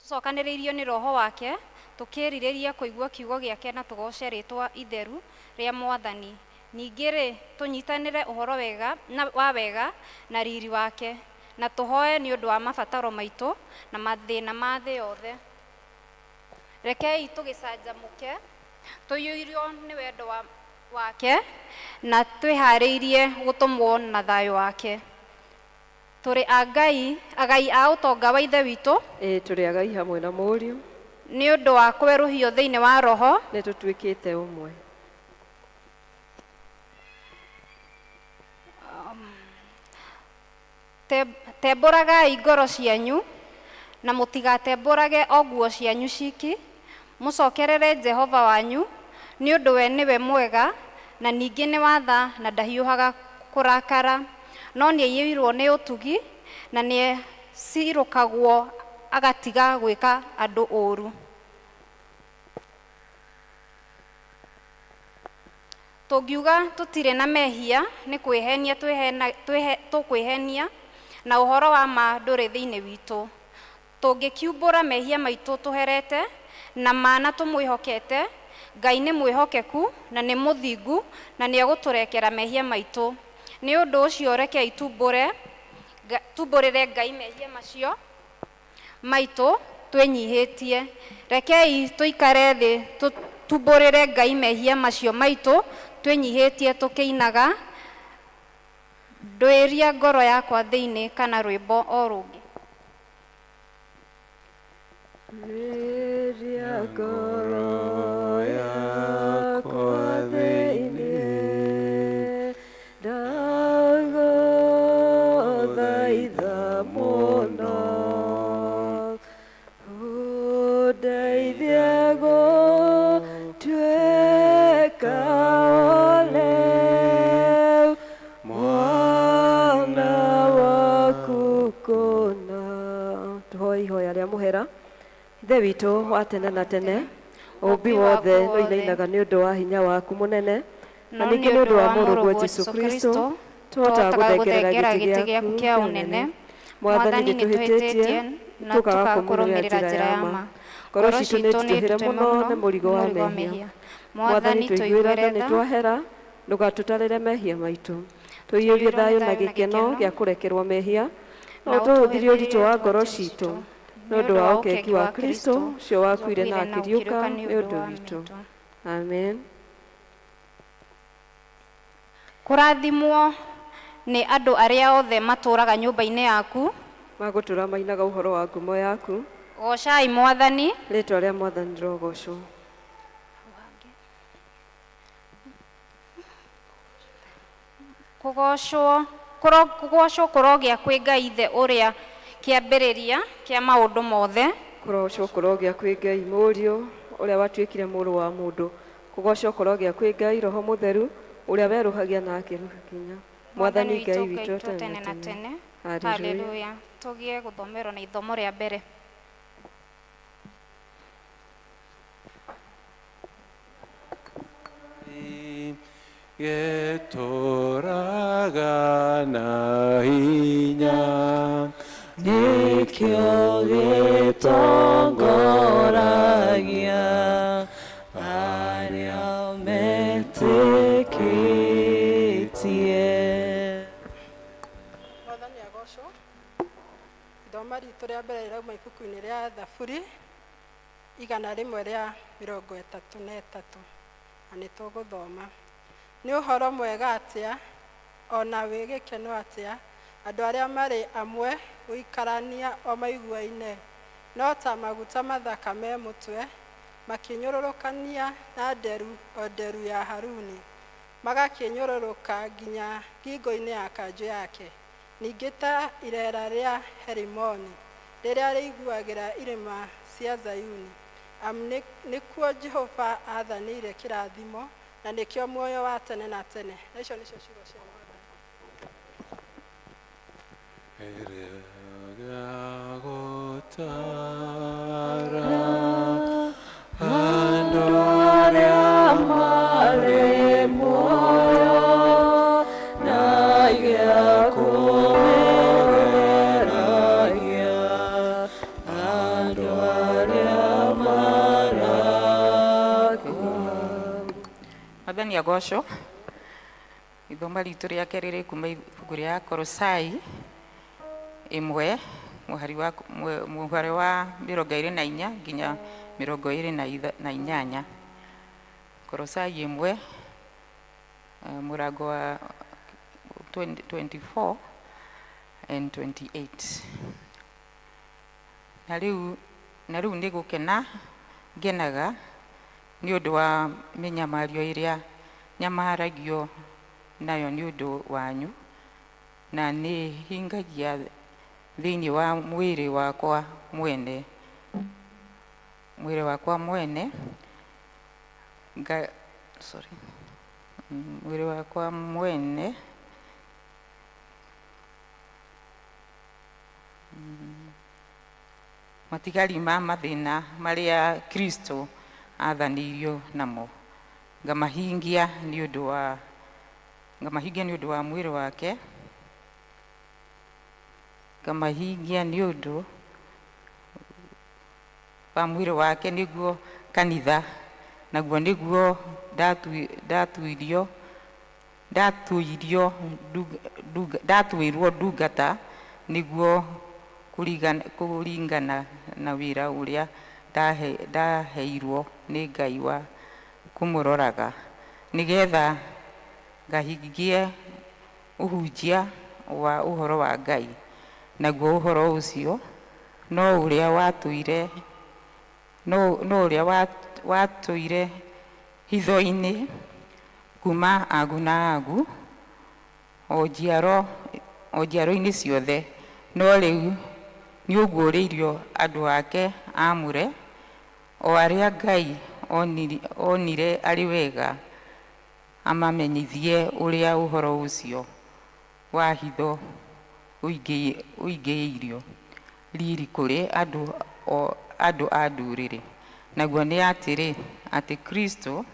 Tũcokanĩrĩirio nĩ Roho wake, tũkĩĩrirĩria kũigua kiugo gĩake na tũgooce rĩĩtwa itheru rĩa Mwathani. Ningĩ-rĩ, tũnyitanĩre ũhoro wega, na, wa wega na riri wake, na tũhoe nĩ ũndũ wa mabataro maitũ na mathĩna ma thĩ yothe. Rekei tũgĩcanjamũke, tũiyũirũo nĩ wendo wa, wake, na twĩhaarĩirie gũtũmwo na thayũ wake. Tũrĩ a Ngai, agai a ũtonga wa Ithe witũ. Ĩĩ, tũrĩ agai hamwe na Mũriũ. Nĩ ũndũ wa kwerũhio thĩinĩ wa Roho. Nĩtũtuĩkĩte ũmwe. Tembũragai ngoro cianyu, na mũtigatembũrage o nguo cianyu ciki, mũcokerere Jehova wanyu, nĩ ũndũ we nĩwe mwega, na ningĩ nĩ wa tha na ndahiũhaga kũrakara, no nĩaiyũirwo nĩ ũtugi, na nĩecirũkagwo agatiga gwĩka andũ ũũru. Tũngiuga tũtirĩ na mehia, nĩ kwĩhenia tũkwĩhenia, na ũhoro wa ma ndũrĩ thĩinĩ witũ. Tũngĩkiumbũra mehia maitũ tũherete na ma na tũmwĩhokete, Ngai nĩ mwĩhokeku na nĩ mũthingu na nĩegũtũrekera mehia maitũ. Nĩ ũndũ ũcio rekei tumbũrĩre Ngai mehia macio maitũ twĩnyihĩtie. Rekei tũikare thĩ tũtumbũrĩre Ngai mehia macio maitũ twĩnyihĩtie tũkĩinaga Ndũĩria ngoro yakwa thĩinĩ kana rwĩmbo o rũngĩ. Ndũĩria ngoro yakwa thĩinĩ, ndagũthaitha mũno, ũndeithie gũtuĩka o rĩu mwana waku kũna. Tũhoe ihoya rĩa mũhera. Ithe witũ wa tene na tene, ũũmbi wothe nĩũinainaga nĩ ũndũ wa hinya waku mũnene, na ningĩ nĩ ũndũ wa Mũrũguo Jesũ Kristũ, tũhotaga gũthengerera gĩtĩ gĩaku kĩa ũnene. Mwathani, nĩtũhĩtĩtie, tũkaaga kũrũmĩrĩra njĩra ya ma. Ngoro ciitũ nĩnditũhĩre mũno nĩ mũrigo wa mehia. Mwathani, tũiguĩre tha, nĩtwahera, ndũgatũtarĩre mehia maitũ. Tũiyũrie thayũ na gĩkeno gĩa kũrekerwo mehia, na ũtũhũthĩrie ũritũ wa ngoro ciitũ, nĩ ũndũ wa ũkengi wa Kristũ, ũcio wakuire na akĩriũka nĩ ũndũ witũ. Amen. Kũrathimwo nĩ andũ arĩa othe matũũraga nyũmba-inĩ yaku. Magũtũũra mainaga ũhoro wa ngumo yaku. Goocai Mwathani. Rĩĩtwa rĩa Mwathani rĩrogoocwo. Kũgoocwo kũrogĩa kwĩ Ngai Ithe ũrĩa kĩambĩrĩria kĩa maũndũ mothe. Kũroocwo kũrogĩa kwĩ Ngai Mũriũ, ũrĩa watuĩkire Mũrũ wa mũndũ. Kũgoocwo kũrogĩa kwĩ Ngai Roho Mũtheru, ũrĩa werũhagia na akĩruha kinya. Mwathani Ngai witũ tene na tene. Haleluya. Tũgĩe gũthomerwo na ithomo rĩa mbere. Gĩtũũraga na hinya. Nĩkĩo gĩtongoragia arĩa metĩkĩtie. Mwathani agocwo. Ithoma ritũ rĩa mbere rĩrauma ibuku-inĩ rĩa Thaburi 133, na nĩ tũgũthoma. Nĩ ũhoro mwega atĩa, o na wĩ gĩkeno atĩa, andũ arĩa marĩ amwe gũikarania o maiguaine! No ta maguta mathaka me mũtwe, makĩnyũrũrũkania na nderu o nderu ya Haruni, magakĩnyũrũrũka nginya ngingo-inĩ ya kanjũ yake, ningĩ ta ireera rĩa Herimoni, rĩrĩa rĩiguagĩra irĩma cia Zayuni. Amu nĩkuo Jehova aathanĩire kĩrathimo, na nĩkĩo muoyo wa tene na tene. Na icio nĩcio ciugo cia Mwathani. Ĩrĩa gũtara andũ arĩa marĩ muoyo na gĩa kũmereragia andũ. Mwathani agocwo. Ithoma ritũ rĩa kerĩ rĩ kuma ibuku rĩa Kolosai 1 mũhari wa 24 nginya 28. Kolosai 1, mũrango wa 24 and 28. Na rĩu nĩ gũkena ngenaga nĩ ũndũ wa mĩnyamario ĩrĩa nyamaragio nayo nĩ ũndũ wanyu, na nĩ hingagia thĩinĩ wa mwĩrĩ wakwa mwene, mwĩrĩ wakwa mwene nga, sorry, mwĩrĩ wakwa mwene matigari ma mathĩna marĩa Kristo athanĩirio namo, ngamahingia nĩ ũndũ wa mwĩrĩ wake, ngamahingia nĩ ũndũ wa mwĩrĩ wake, nĩguo kanitha, naguo nĩguo ndatuĩrwo ndungata, nĩguo kũringana na wĩra ũrĩa ndaheirwo nĩ Ngai wa kũmũroraga, nĩgetha ngahingie ũhunjia wa ũhoro wa Ngai. Naguo ũhoro ũcio no ũrĩa watũire no ũrĩa watũire hitho-inĩ kuma agu na agu, o njiaro-inĩ ciothe, no rĩu nĩũguũrĩirio andũ ake aamũre, o arĩa Ngai onire arĩ wega amamenyithie ũrĩa ũhoro ũcio wa hitho ũigĩirwo riri kũrĩ andũ a ndũrĩrĩ, naguo nĩ atĩrĩ, atĩ Kristo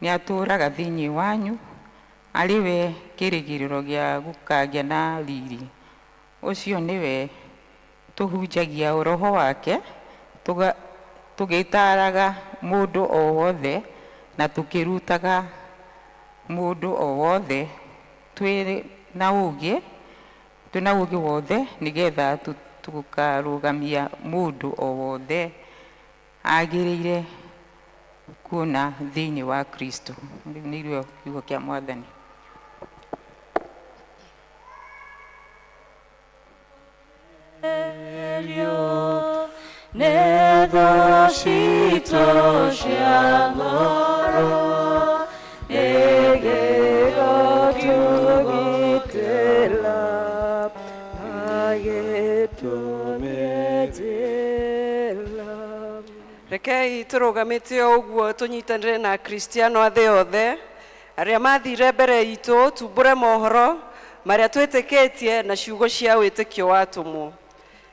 nĩatũũraga thĩinĩ wanyu, arĩ we kĩĩrĩgĩrĩro gĩa gũkagĩa na riri. Ũcio nĩwe tũhunjagia ũhoro wake, tũgĩtaaraga mũndũ o wothe na tũkĩrutaga mũndũ o wothe twĩ na ũũgĩ wothe, nĩgetha tũkarũgamia mũndũ o wothe agĩrĩire kuona thĩinĩ wa Kristo. Rĩu nĩrĩo kiugo kĩa Mwathani. Nĩ citũ cia ngoro ĩgĩgatũgitĩra agĩtũmĩtĩra. Rekei tũrũgamĩte o ũguo tũnyitanĩre na Akristiano a thĩ yothe arĩa mathire mbere itũ, tumbũre mohoro marĩa twĩtĩkĩtie na ciugo cia wĩtĩkio wa atũmwo.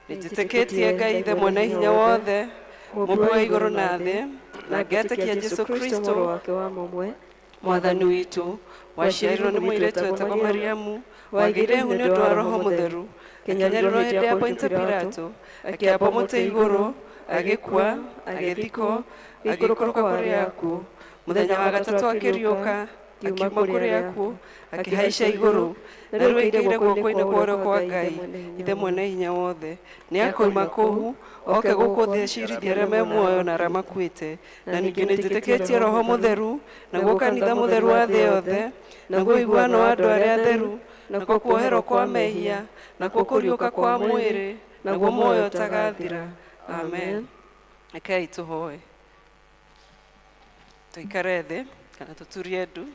Nĩ njĩtĩkĩtie Ngai Ithe mwene hinya wothe, mũmbi wa igũrũ na thĩ, na ngetĩkia Jesũ Kristo Mũrũ wake wa mũmwe, Mwathani witũ, waciarirwo nĩ mũirĩtu wetagwo Mariamu, wagĩire ihu nĩ ũndũ wa Roho Mũtheru, akĩnyarirwo hĩndĩ ya Pontio Pilato, akĩambwo mũtĩ igũrũ, agĩkua, agĩthikwo, agĩikũrũka kũrĩ akuũ. Mũthenya wa gatatũ akĩriũka, akiuma kũrĩ akuũ, akĩhaica igũrũ, na rĩu aikaire guoko-inĩ kwa ũrĩo kwa Ngai Ithe mwene hinya wothe. Nĩ akoima kũu oke gũkũ thĩ acirithie arĩa me muoyo na arĩa makuĩte. Na ningĩ nĩ njĩtĩkĩtie Roho Mũtheru, naguo kanitha mũtheru wa thĩ yothe, naguo ũiguano wa andũ arĩa atheru, nakuo kuoherwo kwa mehia, nakuo kũriũka kwa mwĩrĩ, naguo muoyo ũtagathira. Amen. Rekei tũhoe. Tũikare thĩ kana tũturie ndu.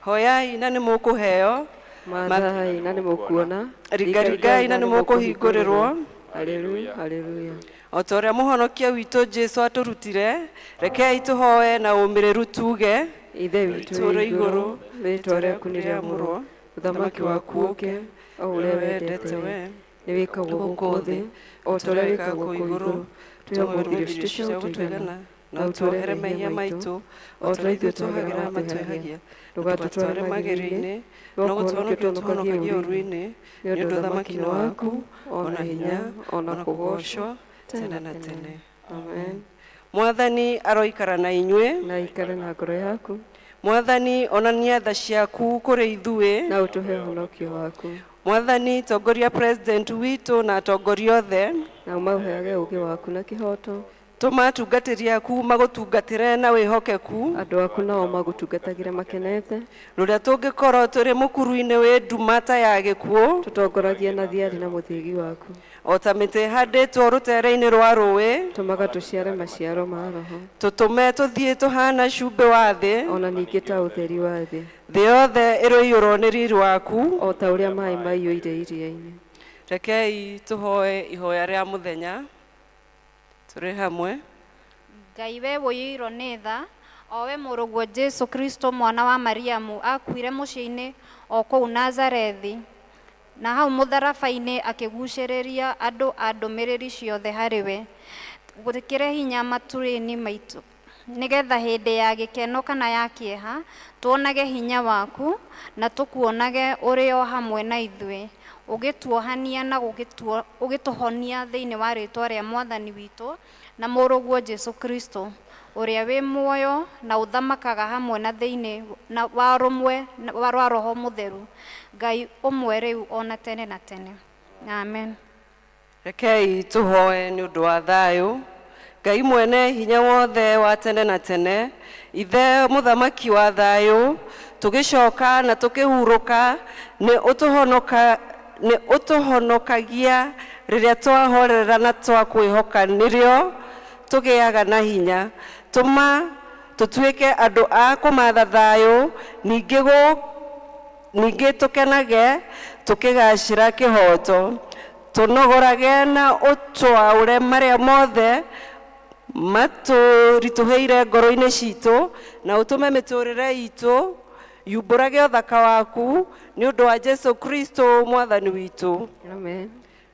Hoyai na nĩ mũkũheo. Mathai na nĩ mũkuona. Ringaringai na nĩ mũkũhingũrĩrwo. Haleluya, haleluya. O ta ũrĩa mũhonokia witũ Jesu atũrutire, rekei tũhoe na ũmĩrĩru tuge: Ithe witũ Tũrĩ wĩ igũrũ, igũrũ, rĩĩtwa rĩaku nĩ rĩamũrwo, ũthamaki waku ũke, o ũrĩa wendete we nĩ wĩkagwo gũkũ thĩ o ta ũrĩa wĩkagwo kũu igũrũ. Tũhe ũmũthĩ irio citũ cia gũtũigana, na ũtuohere mehia maitũ o ta ũrĩa ithuĩ tuohagĩra arĩa matwĩhagia, ndũgatũtware magerio-inĩ, no gũtũhonokia ũtũhonokagie ũũru-inĩ, nĩ ũndũ ũthamaki nĩ waku, o na hinya, o na kũgoocwo tene na tene. Amen. Mwathani aroikara na inyuĩ. Na ikare na ngoro yaku. Mwathani onania tha ciaku kũrĩ ithuĩ. Na ũtũhe ũhonokio waku. Mwathani tongoria president witũ na atongoria othe. Na ũmaheage ũũgĩ waku na kĩhooto. Tũma atungatĩri aku magũtungatĩre na wĩhokeku. Andũ aku nao magũtungatagĩre makenete. Rũrĩa tũngĩkorwo tũrĩ mũkuru-inĩ wĩ nduma ta ya gĩkuũ. Tũtongoragie na thiarĩ na mũthĩgi waku. O ta mĩtĩ ĩhandĩtwo rũtere-inĩ rwa rũĩ. Tũmaga tũciare maciaro ma Roho. Tũtũme tũthiĩ tũhana cumbĩ wa thĩ. Ona ningĩ ta ũtheri wa thĩ. Thĩ yothe ĩroiyũrwo nĩ riri waku. O ta ũrĩa maĩ maiyũire iria-inĩ. Rekei tũhoe ihoya rĩa mũthenya tũrĩ hamwe. Ngai we ũiyũirwo nĩ tha, o we mũrũguo Jesu Kristo mwana wa Mariamu akuire mũciĩ-inĩ o kũu Nazarethi, na hau mũtharaba-inĩ akĩgucĩrĩria andũ a ndũmĩrĩri ciothe harĩ we. Gwĩkĩre hinya maturĩ-inĩ maitũ nĩgetha hĩndĩ ya gĩkeno kana ya kĩeha tuonage hinya waku na tũkuonage ũrĩ o hamwe na ithuĩ, ũgĩtuohania na ũgĩtũhonia thĩinĩ wa rĩĩtwa rĩa Mwathani witũ na mũrũguo Jesu Kristo, ũrĩa wĩ muoyo na ũthamakaga hamwe na thĩinĩ na wa rũmwe wa Roho Mũtheru, Ngai ũmwe rĩu o na tene na tene. Amen. Rekei tũhoe nĩ ũndũ wa thayũ. Ngai mwene hinya wothe wa tene na tene, Ithe mũthamaki wa thayũ, tũgĩcoka na tũkĩhurũka, nĩ ũtũhonokagia rĩrĩa twahorera na twakwĩhoka, nĩrĩo tũgĩaga na hinya. Tũma tũtuĩke andũ a kũmatha thayũ, ningĩ tũkenage tũkĩgacĩra kĩhooto. Tũnogorage na ũtwaũre marĩa mothe matũritũhĩire ngoro-inĩ citũ, na ũtũme mĩtũrĩre itũ yumbũrage ũthaka waku nĩ ũndũ wa Jesu Kristo Mwathani witũ. Amen.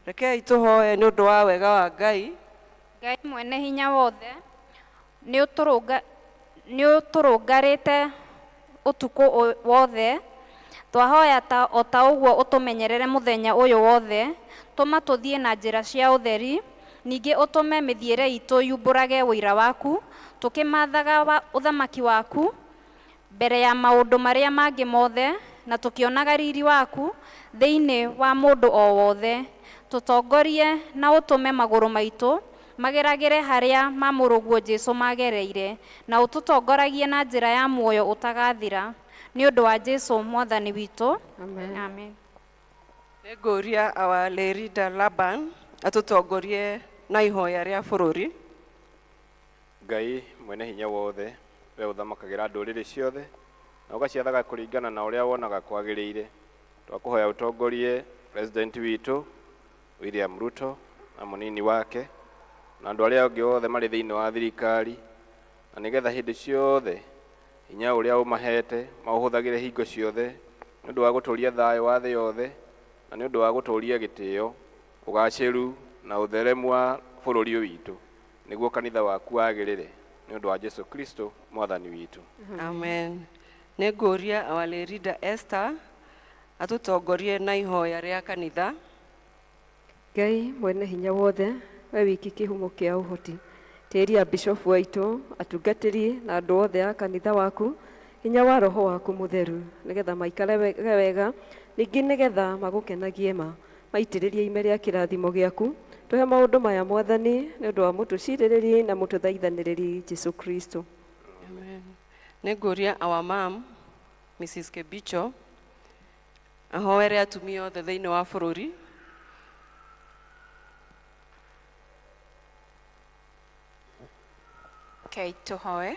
Rekei tũhoe nĩ ũndũ wa wega wa Ngai. Ngai mwene hinya wothe, nĩ ũtũrũngarĩte ũtukũ wothe. Twahoya ta o ta ũguo ũtũmenyerere mũthenya ũyũ wothe, tũma tũthiĩ na njĩra cia ũtheri, ningĩ ũtũme mĩthiĩre itũ yumbũrage ũira waku, tũkĩmathaga ũthamaki waku mbere ya maũndũ marĩa mangĩ mothe, na tũkĩonaga riri waku thĩinĩ wa mũndũ o wothe. Tũtongorie na ũtũme magũrũ maitũ mageragĩre harĩa ma mũrũguo Jesu magereire, na ũtũtongoragie na njĩra ya muoyo ũtagathira, nĩ ũndũ wa Jesu Mwathani witũ. Amen. Amen. Nĩngũria our leader Laban atũtongorie na ihoya rĩa bũrũri. Ngai mwene hinya wothe, we ũthamakagĩra ndũrĩrĩ ciothe na ũgaciathaga kũringana na ũrĩa wonaga kwagĩrĩire, twakũhoya ũtongorie president witũ William Ruto na mũnini wake na andũ arĩa angĩ othe marĩ thĩinĩ wa thirikari, na nĩgetha hĩndĩ ciothe hinya ũrĩa ũmahete maũhũthagĩre hingo ciothe nĩ ũndũ wa gũtũũria thayũ wa thĩ yothe, na nĩ ũndũ wa gũtũũria gĩtĩo, ũgacĩru na ũtheremu wa bũrũri witũ, nĩguo kanitha waku wagĩrĩre, nĩ ũndũ wa Jesu Kristo Mwathani witũ. Amen. Nĩngũria our leader Esther atũtongorie na ihoya rĩa kanitha. Ngai mwene hinya wothe, we wiki kĩhumo kĩa ũhoti, tĩria bishofu waitũ, atungatĩri na andũ othe a kanitha waku hinya wa Roho waku mũtheru, nĩgetha maikare wega, ningĩ nĩgetha magũkenagie ma, maitĩrĩrie ime rĩa kĩrathimo gĩaku. Tũhe maũndũ maya Mwathani, nĩ ũndũ wa mũtũcirĩrĩri na mũtũthaithanĩrĩri Jesu Kristo. Amen. Nĩngũria our mom Mrs. Kebicho ahoere atumia othe thĩinĩ wa bũrũri. Rekei tũhoe.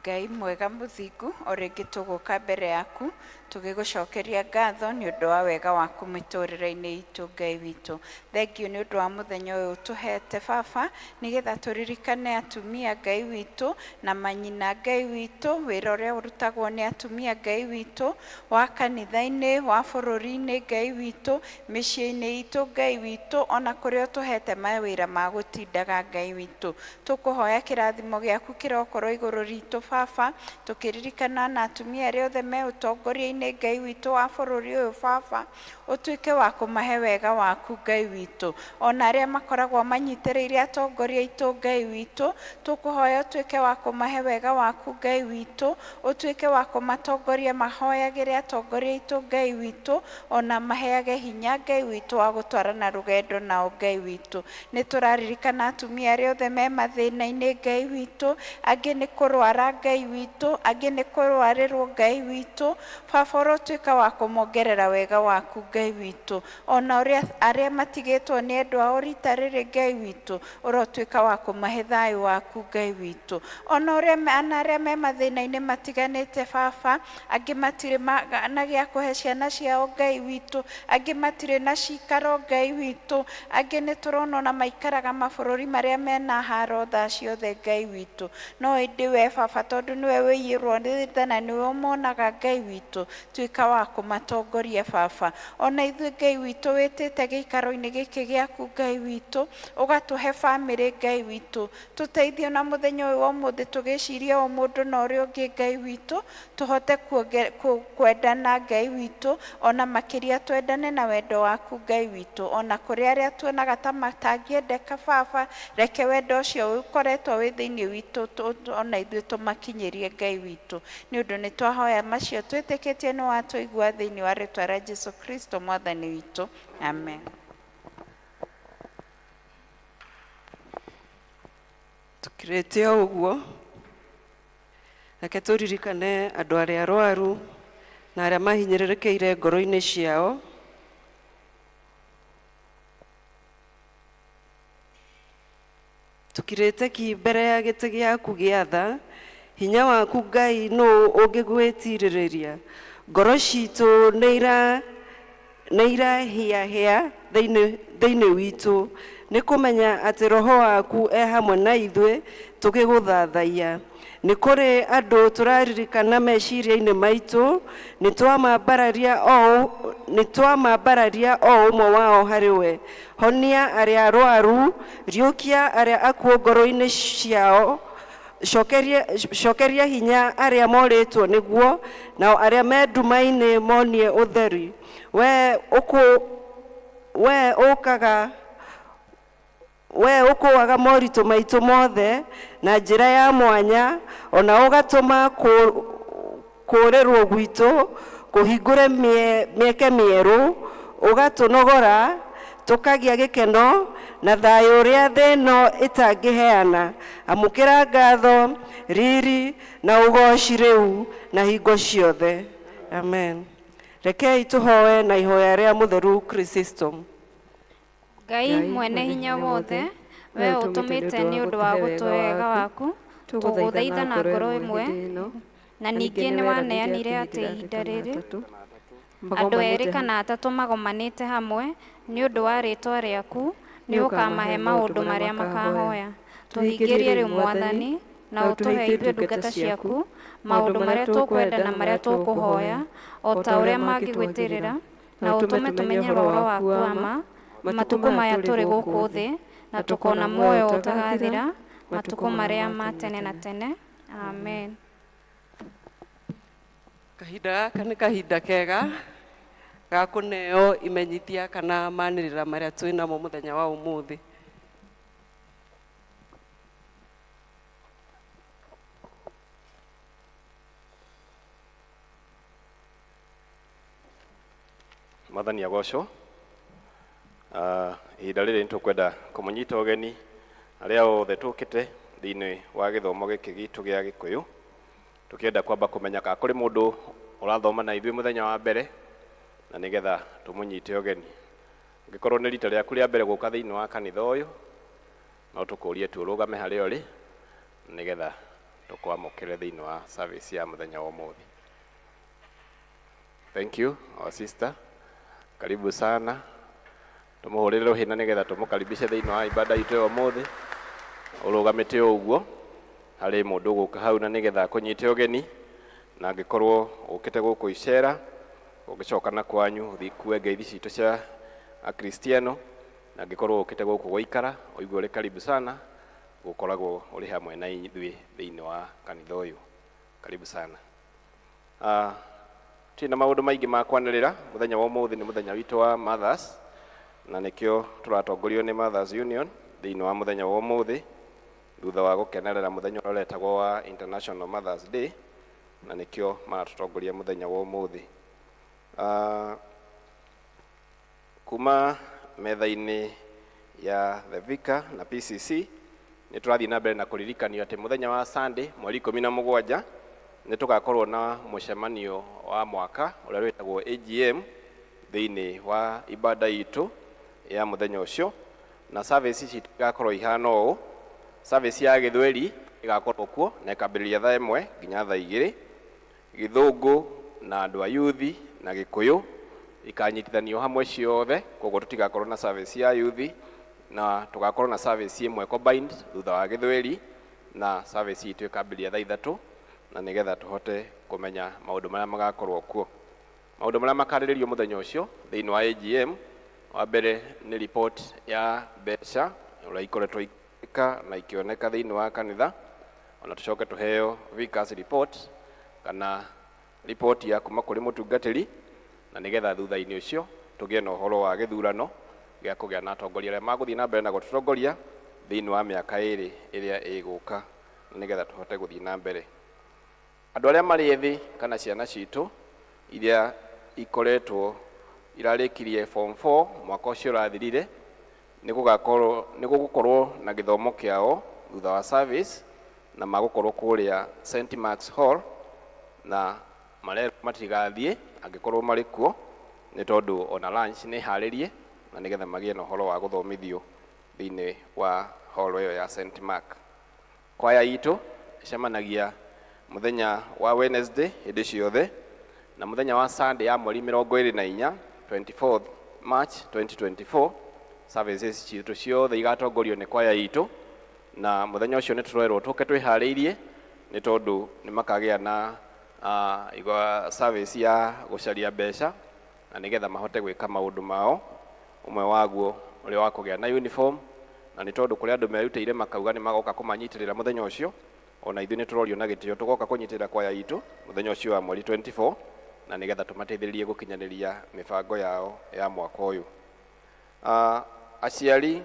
Ngai mwega mũthingu, o rĩngĩ tũgũka mbere yaku tũgĩgũcokeria ngatho nĩ ũndũ wa wega waku mĩtũrĩre-inĩ itũ. Ngai witũ, thengiũ nĩ ũndũ wa mũthenya ũyũ ũtũhete baba, nĩgetha tũririkane atumia Ngai witũ na manyina Ngai witũ, wĩra ũrĩa ũrutagwo nĩ atumia Ngai witũ, wa kanitha-inĩ, wa bũrũri-inĩ Ngai witũ, mĩciĩ-inĩ itũ Ngai witũ, ona kũrĩa ũtũhete mawĩra ma gũtindaga Ngai witũ. Tũkũhoya kĩrathimo gĩaku kĩrokorwo igũrũ ritũ. witũ baba, tũkĩririkana na atumia arĩa othe me ũtongoria-inĩ Ngai witũ wa bũrũri ũyũ baba, ũtuĩke wa kũmahe wega waku Ngai witũ. Ona arĩa makoragwo manyitĩrĩire atongoria aitũ Ngai witũ, tũkũhoya ũtuĩke wa kũmahe wega waku Ngai witũ, ũtuĩke wa kũmatongoria mahoyagĩre atongoria aitũ Ngai witũ, ona maheage hinya Ngai witũ wa gũtwarana rũgendo nao Ngai witũ. Nĩ tũraririkana atumia arĩa othe me mathĩna-inĩ Ngai witũ, angĩ nĩ kũrwara Ngai witũ, angĩ nĩ kũrwarĩrwo Ngai witũ, baba ũrotuĩka wa kũmongerera wega waku Ngai witũ. Ona ũrĩa arĩa matigĩtwo nĩ endwa ao rita rĩrĩ Ngai witũ, ũrotuĩka wa kũmahe thayũ waku Ngai witũ. Ona ũrĩa ona arĩa me mathĩna-inĩ matiganĩte baba, angĩ matirĩ na gĩa kũhe ciana ciao Ngai witũ, angĩ matirĩ na cikaro Ngai witũ, angĩ nĩ tũrona ona maikaraga mabũrũri marĩa mena haro thaa ciothe Ngai witũ. No ĩndĩ we baba tondũ nĩwe wĩiyũrwo nĩ tha na nĩwe ũmonaga Ngai witũ, tuĩka wa kũmatongoria baba. Ona ithuĩ Ngai witũ wĩtĩte gĩikaro-inĩ gĩkĩ gĩaku Ngai witũ, ũgatũhe bamĩrĩ Ngai witũ, tũteithie na mũthenya ũyũ wa ũmũthĩ tũgĩciria o mũndũ na ũrĩa ũngĩ Ngai witũ, tũhote kwendana Ngai witũ, ona makĩria twendane na wendo waku Ngai witũ. Ona kũrĩ arĩa tuonaga ta matangĩendeka baba, reke wendo ũcio ũkoretwo wĩ thĩinĩ witũ ona ithuĩ tũmakinyĩrie Ngai witũ. Nĩ ũndũ nĩ twahoya macio twĩtĩkĩtie nĩ watũigua thĩinĩ wa rĩtwa rĩa Jesu Kristo mwathani witũ, amen. Tukirĩte o ũguo, reke tũririkane andũ arĩa arwaru na arĩa mahinyĩrĩrĩkĩire ngoro-inĩ ciao. Tukirĩte ki mbere ya gĩtĩ gĩaku gĩa tha, hinya waku Ngai nũ ũngĩgwĩtirĩrĩria. Ngoro citũ nĩ irahiahĩa thĩinĩ witũ, nĩ kũmenya atĩ roho waku e hamwe na ithuĩ tũgĩgũthathaiya. Nĩ kũrĩ andũ tũraririkana meciria-inĩ maitũ, nĩ twamambararia o ũmwe wao harĩ we. Honia arĩa arwaru, riũkia arĩa akuũ ngoro-inĩ ciao, cokeria hinya arĩa morĩtwo nĩguo, nao arĩa me nduma-inĩ monie ũtheri. We ũkũaga moritũ maitũ mothe na njĩra ya mwanya, ona ũgatũma kũũrĩrwo gwitũ kũhingũre mĩeke mĩerũ, ũgatũnogora tũkagĩa gĩkeno na thayũ ũrĩa thĩ ĩno ĩtangĩheana. Amũkĩra ngatho, riri na ũgooci rĩu na hingo ciothe. Amen. Rekei tũhoe na ihoya rĩa mũtheru Chrysostom. Ngai mwene hinya wothe, we ũtũmĩte nĩ ũndũ wa gũtũhe wega waku, tũgũthaitha na ngoro ĩmwe, na ningĩ nĩ waneanire atĩ ihinda rĩrĩ andũ erĩ kana atatũ magomanĩte hamwe nĩ ũndũ wa rĩĩtwa rĩaku, nĩ ũkamahe maũndũ marĩa makahoya. Tũhingĩrie rĩu Mwathani, na ũtũhe ithuĩ ndungata ciaku maũndũ marĩa tũkwenda na marĩa tũkũhoya, o ta ũrĩa mangĩgwĩtĩrĩra, na ũtũme tũmenye ũhoro waku wa ma matukũ maya tũrĩ gũkũ thĩ, na tũkona muoyo ũtagathira matukũ marĩa ma tene na tene. Amen. Kahinda gaka nĩ kahinda kega ga kũneo imenyithia kana manĩrĩra marĩa twĩ namo mũthenya wa ũmũthĩ. Mwathani agocwo. Ihinda rĩrĩ nĩ tũkwenda kũmũnyita ũgeni arĩa othe tũkĩte thĩinĩ wa gĩthomo gĩkĩ gitũ gĩa Gĩkũyũ, tũkĩenda kwamba kũmenya kana kũrĩ mũndũ ũrathoma na ithuĩ mũthenya wa mbere, na nĩgetha tũmũnyite ũgeni. Angĩkorwo nĩ rita rĩaku rĩa mbere gũka thĩinĩ wa kanitha ũyũ, no tũkũrie tu ũrũgame harĩa ũrĩ, nĩgetha tũkwamũkĩre thĩinĩ wa service ya mũthenya wa ũmũthĩ. Thank you, our sister. Karibu sana. Tumuhũrĩre rũhĩ na nĩgetha tũmũkaribishe thĩinĩ wa ibada itũ ya ũmũthĩ. Ũrũgamĩte o ũguo harĩ mũndũ ũgũka hau na nĩgetha akũnyite ũgeni, na angĩkorwo ũkĩte gũkũ icera, ũngĩcoka na kwanyu ũthiĩ kue ngeithi citũ cia akristiano, na angĩkorwo ũkĩte gũkũ gũikara ũigue ũrĩ karibu sana. Gũkoragwo ũrĩ hamwe na ithuĩ thĩinĩ wa kanitha ũyũ. Karibu sana. Tũtirĩ na maũndũ maingĩ ma kwanĩrĩra. Mũthenya wa ũmũthĩ nĩ mũthenya witũ wa Mothers, na nĩkĩo tũratongorio nĩ Mothers Union thĩinĩ wa mũthenya wa ũmũthĩ, thutha wa gũkenerera mũthenya ũrĩa ũretagwo wa International Mothers Day, na nĩkĩo maratũtongoria mũthenya wa ũmũthĩ. Kuma metha-inĩ ya The Vicar na PCC, nĩ tũrathiĩ na mbere na kũririkanio atĩ mũthenya wa Sunday mweri 17 nĩ tũgakorwo na mũcemanio wa mwaka ũrĩa wĩtagwo AGM thĩinĩ wa ibada itũ ya mũthenya ũcio, na service citũ igakorwo ihana ũũ. Service ya Gĩthweri ĩgakorwo kuo na ĩkambĩrĩria thaa 1 nginya thaa 2. Gĩthũngũ na andũ a yuthi na Gĩkũyũ ikanyitithanio hamwe ciothe, koguo tũtigakorwo na service ya yuthi, na tũgakorwo na service ĩmwe combined thutha wa Gĩthweri, na service itũ ĩkambĩrĩria thaa 3, na nĩgetha tũhote kũmenya maũndũ marĩa magakorwo kuo. Maũndũ marĩa makarĩrĩrio mũthenya ũcio thĩinĩ wa AGM, wa mbere nĩ report ya mbeca ũrĩa ikoretwo ikĩka na ikĩoneka thĩinĩ wa kanitha, ona tũcoke tũheo vicar's report kana report ya kuma kũrĩ mũtungatĩri, na nĩgetha thutha-inĩ ũcio tũgĩe na ũhoro wa gĩthurano gĩa kũgĩa na atongoria arĩa magũthiĩ na mbere na gũtũtongoria thĩinĩ wa mĩaka 2 ĩrĩa ĩgũka, na nĩgetha tũhote gũthiĩ na mbere. Andũ arĩa marĩ ethĩ kana ciana citũ iria ikoretwo irarĩkirie form 4 mwaka ũcio ũrathirire, nĩ gũgũkorwo na gĩthomo kĩao thutha wa service, na magũkorwo kũrĩa St Mark's Hall, na marerwo matigathiĩ angĩkorwo marĩ kuo, nĩ tondũ ona lunch nĩ harĩrie, na nĩgetha magĩe na ũhoro wa gũthomithio thĩinĩ wa hall ĩyo ya St Mark. Kwaya itũ ĩcemanagia mũthenya wa Wednesday hĩndĩ ciothe, na mũthenya wa Sunday ya mweri 24, 24 March 2024, services citũ ciothe igatongorio nĩ kwaya itũ, na mũthenya ũcio nĩ tũrerwo tũke twĩharĩirie, nĩ tondũ nĩ makagĩa na igwa service ya gũcaria mbeca, na nĩgetha mahote gwĩka maũndũ mao, ũmwe waguo ũrĩa wa kũgĩa na uniform, na nĩ tondũ kũrĩ andũ merutĩire makauga nĩ magoka kũmanyitĩrĩra mũthenya ũcio, ona ithuĩ nĩ tũrorio na gĩtĩo tũgoka kũnyitĩrĩra kwaya itũ mũthenya ũcio wa mweri 24, na nĩgetha tũmateithĩrĩrie gũkinyanĩria mĩbango yao ya mwaka ũyũ. Aciari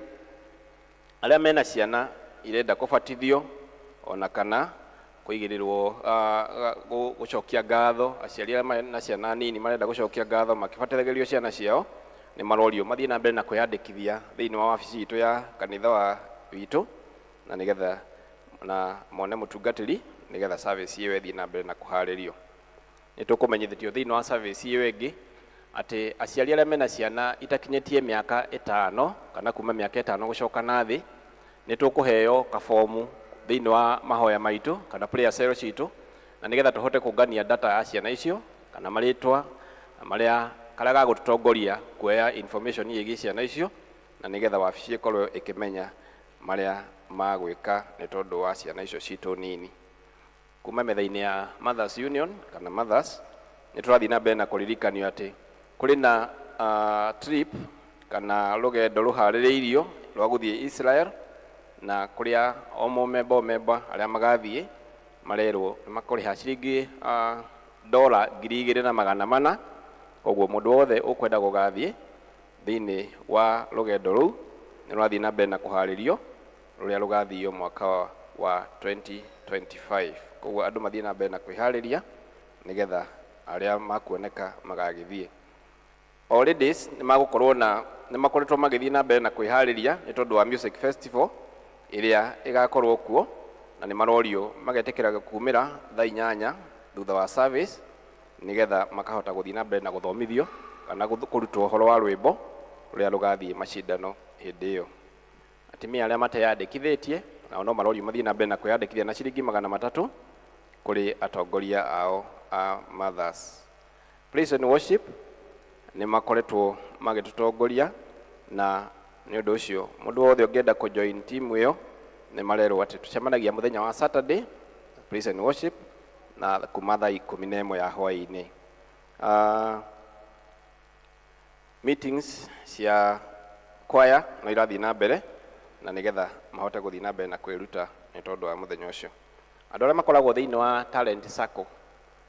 arĩa mena ciana irenda kũbatithio ona kana kũigĩrĩrwo gũcokia ngatho, aciari arĩa mena ciana nini marenda gũcokia ngatho makĩbatithagĩrio ciana ciao, nĩ marorio mathiĩ na mbere na kwĩyandĩkithia thĩinĩ wa wabici itũ ya kanitha wa witũ, na nĩgetha na mone mũtungatĩri, nĩgetha service ĩyo ĩthiĩ na mbere na kũharĩrio. Nĩ tũkũmenyithĩtio thĩinĩ wa service ĩyo ĩngĩ atĩ aciari arĩa mena ciana itakinyĩtie mĩaka 5 kana kuma mĩaka 5 gũcoka na thĩ, nĩ tũkũheo kabomu thĩinĩ wa mahoya maitũ kana prayer cell citũ, na nĩgetha tũhote kũngania data ya ciana icio kana marĩtwa na marĩa karĩa gagũtũtongoria kuoya information ĩgiĩ ciana icio, na nĩgetha wabici ĩkorwo ĩkĩmenya marĩa magwĩka nĩ tondũ wa ciana icio citũ nini. Kuma metha-inĩ ya Mothers Union kana Mothers, nĩ tũrathiĩ na mbere na kũririkanio atĩ kũrĩ na trip kana rũgendo rũharĩrĩirio rwa gũthiĩ Israel, na kũrĩa o mũmemba o memba arĩa magathiĩ marerwo nĩ makũrĩha ciringi dola 2,400. Koguo mũndũ wothe ũkwenda gũgathiĩ thĩinĩ wa rũgendo rũu nĩ rũrathiĩ na mbere na kũharĩrio, rũrĩa rũgathio mwaka wa 2025. Koguo andũ mathiĩ na mbere na kwĩharĩria nĩgetha arĩa makuoneka magagĩthiĩ. O ladies nĩ magũkorwo na nĩ makoretwo magĩthiĩ na mbere na kwĩharĩria nĩ tondũ wa music festival ĩrĩa ĩgakorwo kuo, na nĩ marorio magetĩkĩra kumĩra thaa 8 thutha wa service, nĩgetha makahota gũthiĩ na mbere na gũthomithio kana kũrutwo ũhoro wa rwĩmbo rũrĩa rũgathiĩ macindano hĩndĩ ĩyo. Atumia arĩa mateyandĩkithĩtie nao no marorio mathiĩ na mbere na kwĩyandĩkithia na ciringi 300 kũrĩ atongoria ao a Mothers. Praise and worship nĩ makoretwo magĩtũtongoria, na nĩ ũndũ ũcio mũndũ wothe ũngĩenda kũjoin team ĩyo nĩ marerwo atĩ tũcemanagia mũthenya wa Saturday praise and worship na kuma thaa 11 ya hwaĩ-inĩ. Meetings cia choir no irathiĩ na mbere, Na nĩgetha mahote gũthiĩ na mbere na kwĩruta nĩ tondũ wa mũthenya ũcio. Andũ arĩa makoragwo thĩinĩ wa Talent Sacco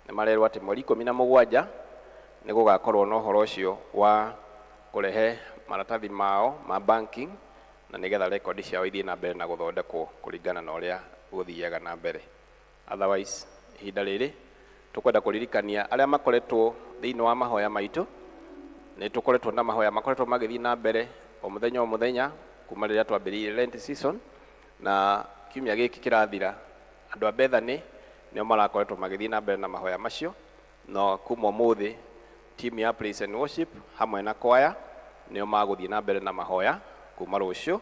nĩ marerwo atĩ mweri 17 nĩ gũgakorwo na ũhoro ũcio wa kũrehe maratathi mao ma banking, na nĩgetha rekondi ciao ithiĩ na mbere na gũthondekwo kũringana na ũrĩa gũthiaga na mbere. Otherwise, ihinda rĩrĩ tũkwenda kũririkania arĩa makoretwo thĩinĩ wa mahoya maitũ. Nĩ tũkoretwo na mahoya makoretwo magĩthiĩ na mbere o mũthenya o mũthenya kuma rĩrĩa twambĩrĩirie Lent season, na kiumia gĩkĩ kĩrathira andũ a Bethany nĩo marakoretwo magĩthiĩ na mbere na mahoya macio. No kuma ũmũthĩ, team ya praise and worship hamwe na kwaya nĩo magũthiĩ na mbere na mahoya kuma rũciũ,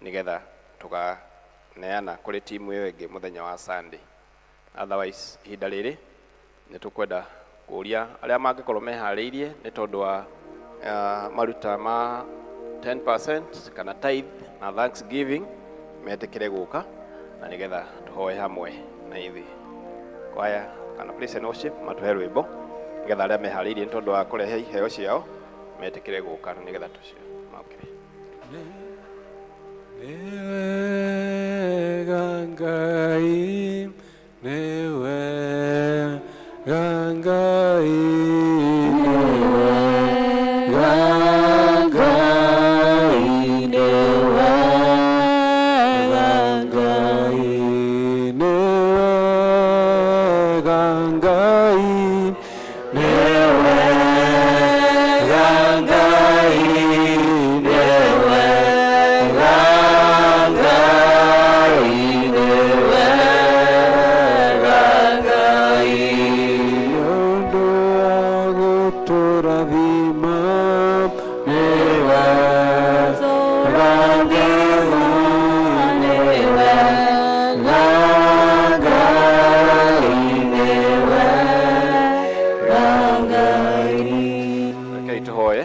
nĩgetha tũkaneana kũrĩ timu ĩyo ĩngĩ mũthenya wa Sunday. Otherwise, ihinda rĩrĩ nĩ tũkwenda kũria arĩa mangĩkorwo meharĩirie nĩ tondũ wa maruta ma 10% kana tithe na thanksgiving metĩkĩre gũka, na nĩgetha tũhoe hamwe na ithuĩ. Kwaya kana praise and worship matũhe rwĩmbo, nĩgetha arĩa meharĩirie nĩ tondũ wa kũrehe iheo ciao metĩkĩre gũka, na nĩgetha tũcio mokĩre. Nĩ wega Ngai, nĩ wega Ngai, nĩ wega Ngai, nĩ wega Ngai, nĩ wega Ngai, nĩ wega Ngai, nĩ wega Ngai, nĩ wega Ngai, nĩ ũndũ wa gũtũrathima, nĩ wega Ngai, nĩ wega Ngai, nĩ wega Ngai. Rekei tũhoe.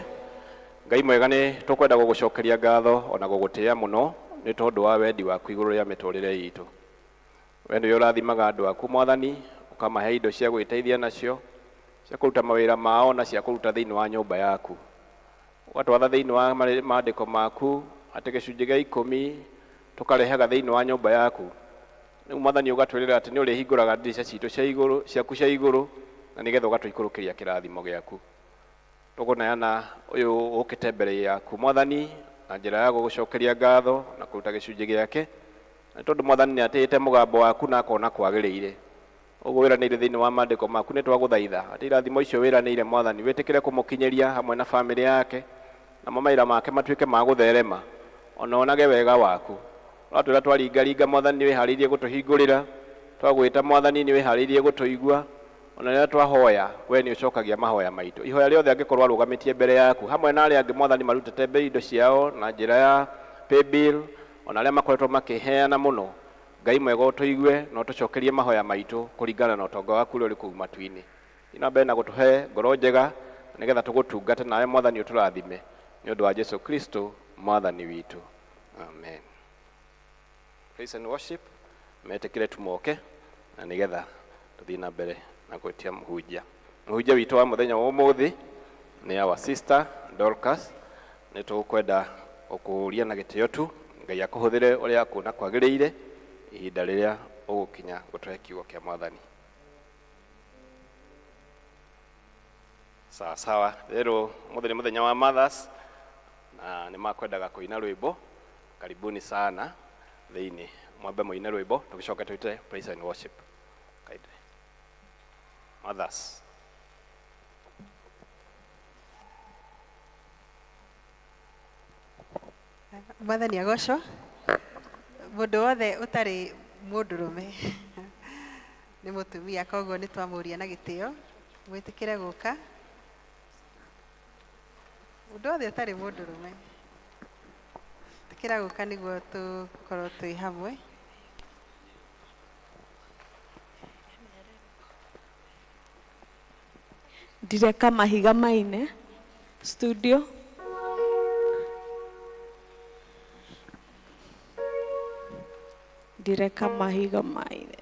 Ngai mwega, nĩ tũkwenda gũgũcokeria ngatho ona gũgũtĩĩa mũno nĩ tondũ wa wendi waku igũrũ rĩa mĩtũrĩre itũ. We nĩwe ũrathimaga andũ aku, Mwathani, ũkamahe indo cia gwĩteithia nacio, cia kũruta mawĩra mao na cia kũruta thĩinĩ wa nyũmba yaku. Ũgatwatha thĩinĩ wa maandĩko maku atĩ gĩcunjĩ gĩa 10 tũkarehaga thĩinĩ wa nyũmba yaku. Rĩu Mwathani, ũgatwĩrĩra atĩ nĩ ũrĩhingũraga ndirica citũ cia igũrũ, ciaku cia igũrũ, na nĩgetha ũgatũikũrũkĩria kĩrathimo gĩaku. Tũkũneana ũyũ ũkĩte mbere yaku, Mwathani, na njĩra ya gũgũcokeria ngatho na kũruta gĩcunjĩ gĩake, nĩ tondũ Mwathani nĩ atĩĩte mũgambo waku na akona kwagĩrĩire. Ũguo wĩranĩire thĩinĩ wa maandĩko maku, nĩ twagũthaitha atĩ irathimo icio wĩranĩire, Mwathani, wĩtĩkĩre kũmũkinyĩria hamwe na bamĩrĩ yake, namo mawĩra make matuĩke ma gũtherema, ona onage wega waku. Ũratwĩra twaringaringa, Mwathani, nĩ wĩharĩirie gũtũhingũrĩra, twagwĩta, Mwathani, nĩ wĩharĩirie gũtũigua, ona rĩrĩa twahoya we nĩ ũcokagia mahoya maitũ. Ihoya rĩothe angĩkorwo arũgamĩtie mbere yaku hamwe na arĩa angĩ, Mwathani, marutĩte mbere indo ciao na njĩra ya paybill, ona arĩa makoretwo makĩheana mũno, Ngai mwega, ũtũigue na ũtũcokerie mahoya maitũ kũringana na ũtonga waku ũrĩa ũrĩ kũu matu-inĩ. Thiĩ na mbere na gũtũhe ngoro njega, nĩgetha tũgũtungate nawe, Mwathani, ũtũrathime nĩ ũndũ wa Jesu Kristo Mwathani witũ, amen. Praise and worship metĩkĩre tumoke, na nĩgetha tũthiĩ na mbere na gwĩtia mũhunjia. Mũhunjia witũ wa mũthenya wa ũmũthĩ nĩ our sister Dorcas. Nĩ tũkwenda gũkũũria na gĩtĩo tu Ngai akũhũthĩre ũrĩa akuona kwagĩrĩire ihinda rĩrĩa ũgũkinya gũtũhe kiugo kĩa Mwathani. Sawa sawa. Rĩrũ ũmũthĩ nĩ mũthenya wa Mothers, na nĩ makwendaga kũina rwĩmbo. Karibuni sana thĩinĩ, mwambe mũine rwĩmbo, tũgĩcoke twĩte praise and worship. Kindly. Mothers. Mwathani agocwo. Mũndũ wothe ũtarĩ mũndũrũme nĩ mũtumia, koguo nĩ twamũria na gĩtĩo mwĩtĩkĩre gũka. Mũndũ wothe ũtarĩ mũndũrũme, ĩtĩkĩra gũka nĩguo tũkorwo twĩ hamwe. Ndireka mahiga maine studio. Ndireka mahiga maine.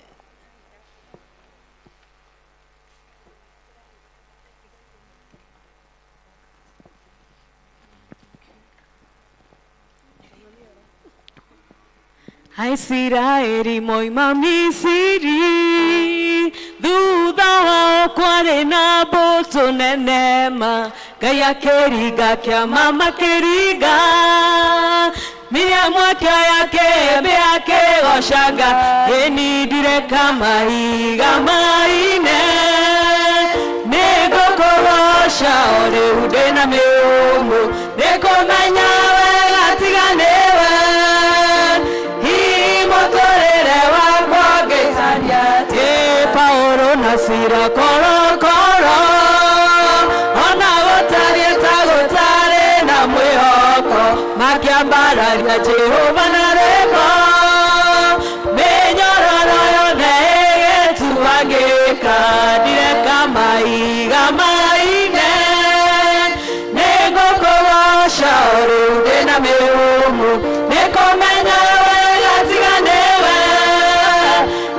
Aisiraeli moima Misiri, thutha wao kwarĩ na mbũtũ nene ma, Ngai akĩringa kĩama makĩringa, Miriamu akĩoya kĩhembe akĩgocaga, ĩni ndireka mahiga maine, nĩngũkũgoca o rĩu ndĩna mĩũmũ, nĩngũmenya wega tiga nĩwe. Mũtũrĩre wakwa ngĩtania atĩ Paũlũ na Sila korokoro, ona gũtariĩ ta gũtarĩ na mwĩhoko, makĩambararia Jehova na rwĩmbo, mĩnyororo yothe ĩgĩtuangĩka, ndireka mahiga maine, nĩngũkũgoca o rĩu ndĩna mĩhũmũ, nĩngũmenya wega tiga nĩwe.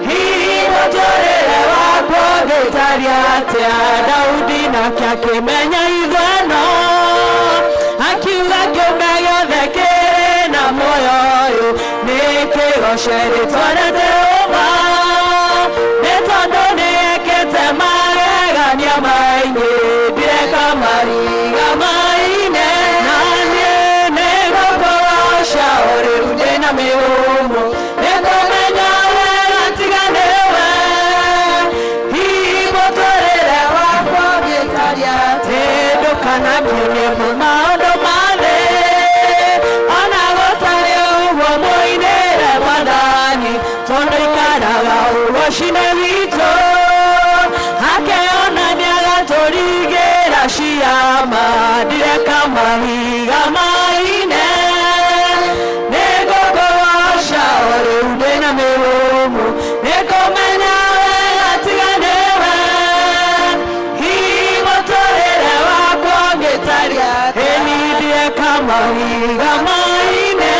Hihi mũtũrĩre wakwa ũngĩtariĩ atĩa, Daudi nake akĩmenya ithweno, akiuga kĩũmbe gĩothe kĩrĩ na muoyo ũyũ, nĩkĩgoce rĩtwa rĩa Jehova, nĩ tondũ nĩekĩte magegania maingĩ, ndireka mahiga maine, na niĩ nĩngũkũgoca o rĩu ndĩna mĩhũmũ, nĩngũmenya wega tiga nĩwe. Hihi mũtũrĩre wakwa ũngĩtariĩ atĩ, ndũkanakio nĩ maũndũ ma thĩ, ona gũtarĩ ũguo mũinĩre Mwathani, tondũ ikaraga ũgoci-inĩ witũ, akeonania agatũringĩra ciama, ndireka mahiga maine, nĩngũkũgoca o rĩu ndĩna mĩhũmũ, nĩngũmenya wega tiga nĩwe. Hihi mũtũrĩre wakwa ũngĩtariĩ atĩa, ĩni ndireka mahiga maine,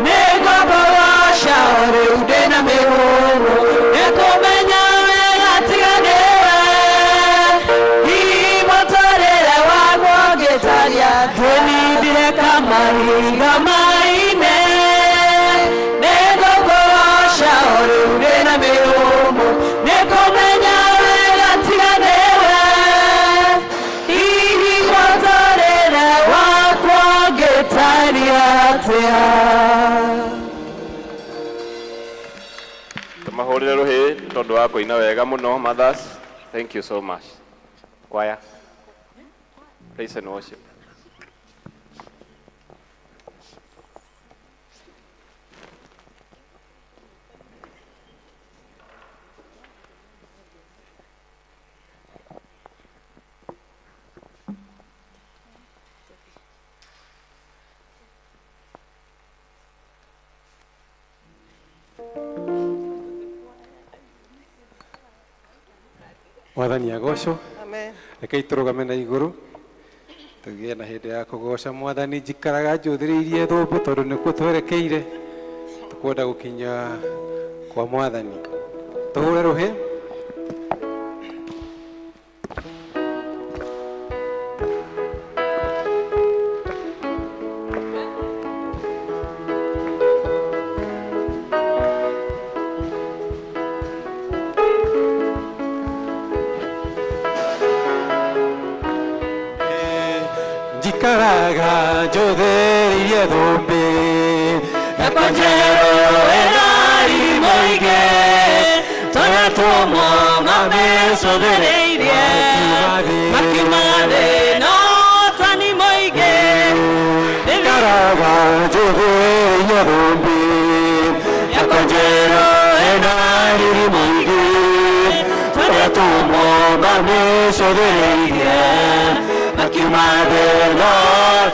nĩngũkũgoca o rĩu ndĩna mĩhũmũ, nĩngũmenya wega tiga nĩwe. Hihi mũtũrĩre wakwa ũngĩtariĩ atĩa, ĩni ndireka mahiga maine, nĩngũkũgoca o rĩu ndĩna mĩhũmũ, nĩngũmenya wega tiga nĩwe. Hihi mũtũrĩre wakwa ũngĩtariĩ atĩa. Tũmahũrĩre rũhĩ tondũ wa kũina wega mũno mothers. Thank you so much. Choir. Praise and worship. Mwathani agocwo. Amen. Rekei tũrũgame na igũrũ tũgĩe na hĩndĩ ya kũgoca Mwathani. Njikaraga njũthĩrĩirie thũmbĩ tondũ nĩkuo twerekeire, tũkwenda gũkinya kwa Mwathani. Tũhũre rũhĩ. Njikaraga njũthĩrĩirie thũmbĩ yakwa njerũ ĩna riri mũingĩ, tũrĩa tũmwo mamĩcũthĩrĩirie, makiuma thĩ no tani mũingĩ. Njikaraga njũthĩrĩirie thũmbĩ yakwa njerũ ĩna riri mũingĩ, tũrĩa tũmwo mamĩcũthĩrĩirie, makiuma thĩ no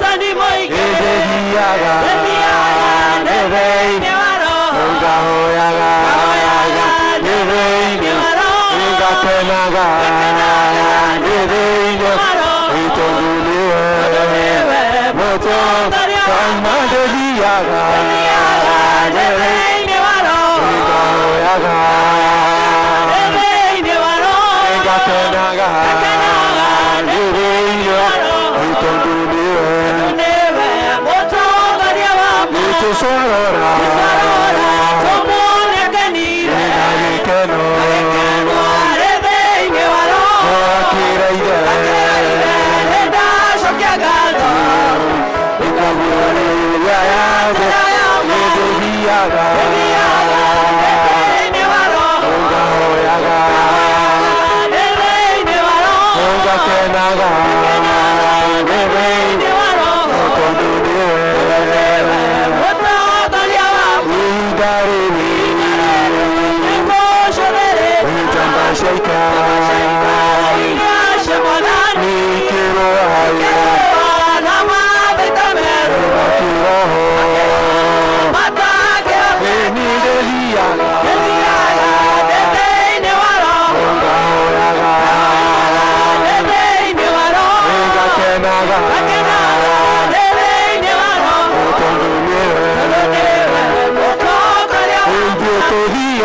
tani mũingĩ. Ĩthiaga nĩ thĩinĩ wa Roho, ngahoyaga nĩ thĩinĩ, ngakenaga nĩ thĩinĩ, tondũ nĩwe mũtongoria. Ndĩthiaga nĩ thĩinĩ wa Roho, ngahoyaga thĩinĩ wa Roho, ngakenaga nĩ thĩinĩ, tondũ nĩwe nĩwe mũtongoria wakwa. Nĩtũcorora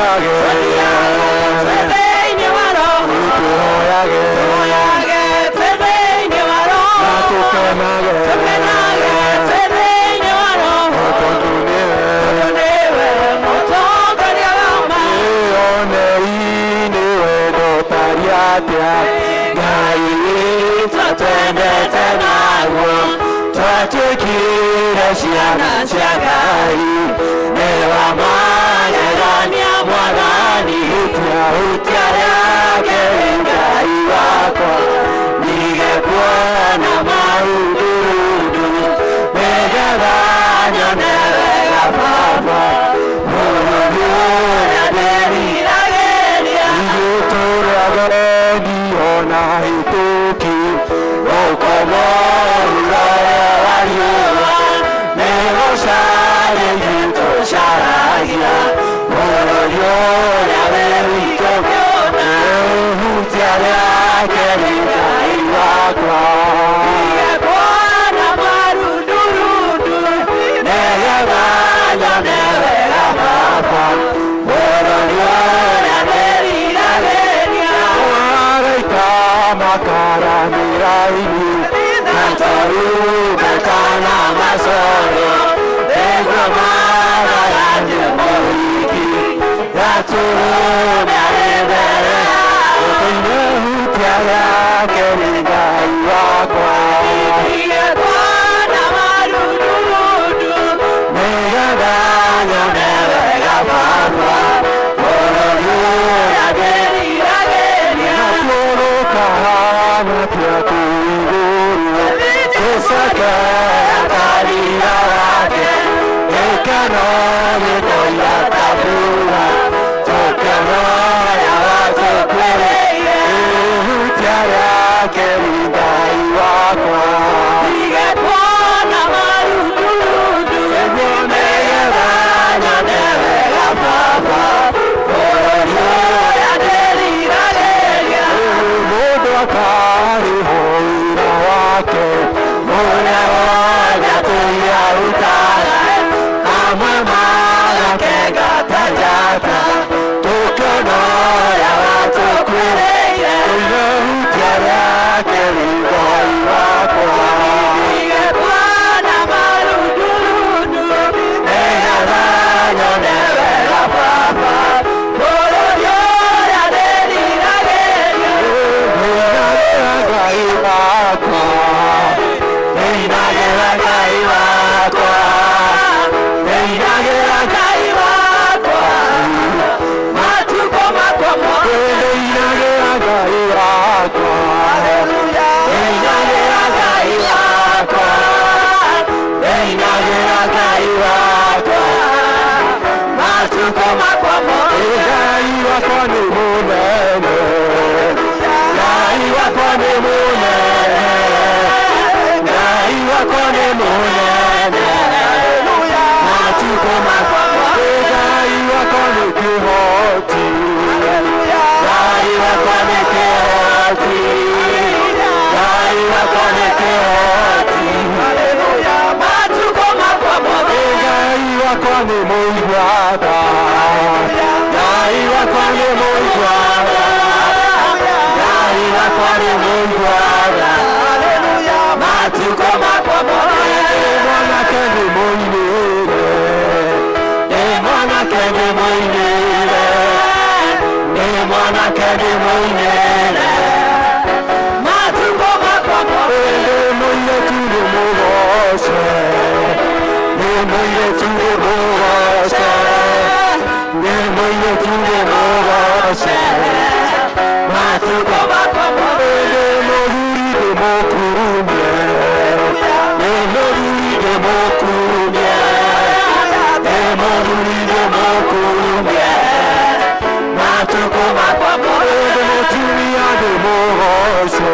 Tũthiage twĩ thĩinĩ wa Roho, tũhoyage twĩ thĩinĩ wa Roho, na tũkenage twĩ thĩinĩ wa Roho, tondũ nĩwe mũtongoria wa ma. Ĩonei-inĩ wendo ũtariĩ atĩa, Ngai witũ atwendete naguo, twatuĩkire ciana cia Ngai, nĩ wa magegania Mwathani, hutia rĩake Ngai wakwa, ndige kuona marundurundu, nĩgetha nyone wega Baba, bũrũri ũrĩa ndĩriragĩria. Ithuĩ tũrĩ agendi ona ahĩtũki, ũkomo ũrĩa wa riũa, nĩ gũcaria ithuĩ tũcaragia, bũrũri ũrĩa wĩ witũ kĩũmbe, ihutia rĩake nĩ Ngai wakwa. Ndige kuona marundurundu, nĩgetha nyone wega Baba, bũrũri ũrĩa ndĩriragĩria. Araika makaranĩra-inĩ, na tarumbeta na macoro, nĩguo magayanie mũhiki, gatũrũme arĩ mbere, tũine hutia rĩake nĩ Ngai wakwa. Ndige kuona marundurundu, nĩgetha nyone wega Baba, bũrũri ũrĩa ndĩriragĩria. Nakuo gũkahana atĩa kũu igũrũ, gũcakaya kanitha wake, gĩkeno gĩkoira ta mbura, tũkeno ũrĩa watũkuĩrĩire, ihutia rĩake nĩ Ngai wakwa. Ndige kuona marundurundu, nĩgetha nyone wega Baba, bũrũri ũrĩa ndĩriragĩria. Mũndũ akarĩhwo wĩra wake, ũrĩa wothe atũire arutaga, amwe magakenga ta njata, tũkĩona ũrĩa watũkuĩrĩire, tũine hutia rĩake nĩ Ngai wakwa. Ndige kuona marundurundu, nĩgetha nyone wega Baba, bũrũri ũrĩa ndĩriragĩria. Nĩinagĩra Ngai wakwa, nĩinagĩra Ngai wakwa, nĩinagĩra Ngai wakwa, matukũ makwa mothe. Nĩinagĩra Ngai wakwa, nĩinagĩra Ngai wakwa, nĩinagĩra Ngai wakwa, matukũ makwa mothe. Ngai wakwa nĩ mũnene, Ngai wakwa nĩ mũnene, Ngai wakwa nĩ mũnene, matukũ makwa mothe. Ngai wakwa nĩ kĩhoti, Ngai wakwa nĩ kĩhoti, Ngai wakwa nĩ kĩhoti, matukũ makwa mothe. Ngai wakwa nĩ mũigua tha, Ngai wakwa nĩ mũigua tha, Ngai wakwa nĩ mũigua tha, matukũ makwa mothe. Mwanake nĩ mũinĩre, nĩ mwanake nĩ mũinĩre, nĩ mwanake nĩ mũinĩre, matukũ makwa mothe. Nĩ mũirĩtu nĩ mũgoce, nĩ mũirĩtu nĩ mũgoce, nĩ mũirĩtu nĩ mũgoce, matukũ makwa mothe. Nĩ mũthuri nĩ mũkurumie, nĩ mũthuri nĩ mũkurumie, nĩ mũthuri nĩ mũkurumie, matukũ makwa mothe. Nĩ mũtumia nĩ mũgoce,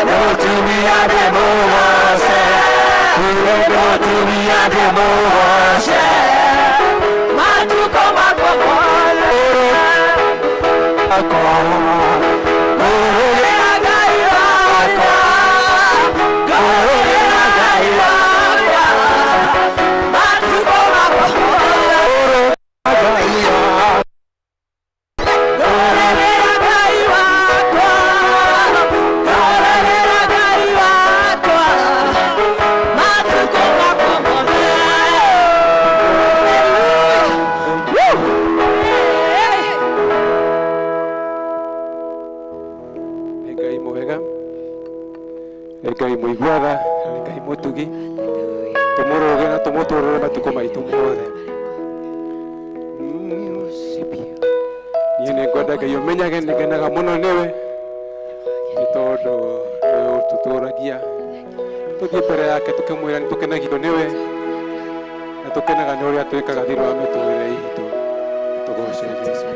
nĩ mũtumia nĩ mũgoce, nĩ mũtumia nĩ mũgoce, matukũ makwa mothe. Akwa, ngũrũgĩra Ngai wakwa, ngũrũgĩra Ngai wakwa, matukũ makwa mothe. Ngai wakwa. Mũtũrĩre matukũ maitũ mothe. Niĩ nĩ ngwenda Ngai ũmenyage nĩ ngenaga mũno nĩwe nĩ tondũ nĩwe ũtũtũragia tũthiĩ mbere yake tũkĩmwĩra nĩ tũkenagio nĩwe na tũkenaga nĩ ũrĩa twĩkaga thĩinĩ wa mĩtũrĩre itũ. Tũgoce Jesũ.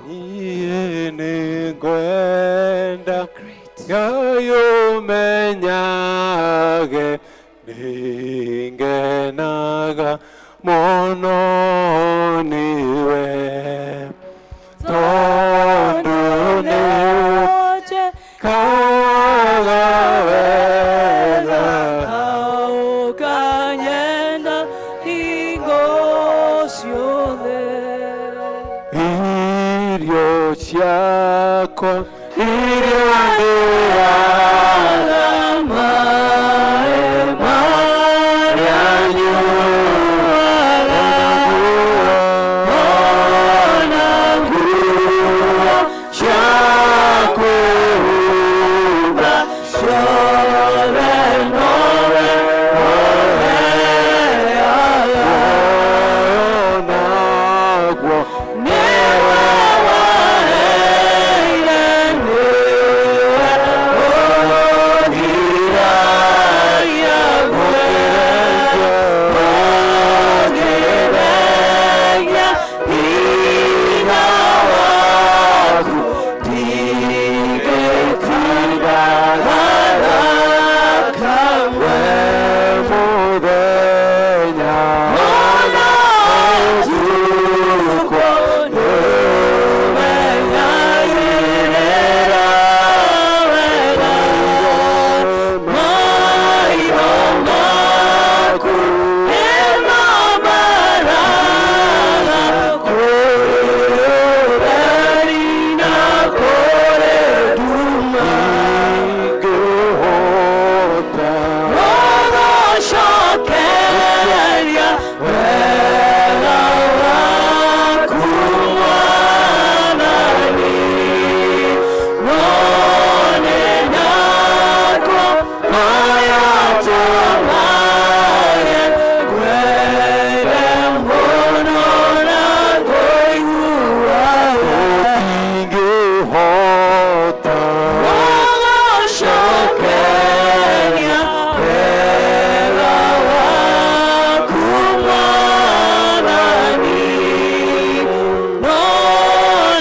Niĩ nĩ ngwenda Ngai ũmenyage nĩ ngenaga mũno nĩwe tondũ nĩ ũnjĩkaga wega. Ukanyenda hingo ciothe. Irio ciakwa iria ndĩaga maĩ marĩa nyuaga ona nguo cia kwĩhumba ciothe nowe ũheaga. Naguo Nĩwe waheire, nĩwe ũngiragia ũngĩregia hinya waku ndingĩtindaga na kamwe mũthenya ona ũtukũ nĩũmenyagĩrĩra wega maitho maku nĩmamaraga kũrĩ ũtheri na kũrĩ nduma. Ingĩhota Ũgũcokeria wega waku Mwathani, no nĩ ndakũhoya tũmaye ngwende mũno na ngũiguage. Ingĩhota Ũgũcokeria wega waku Mwathani, no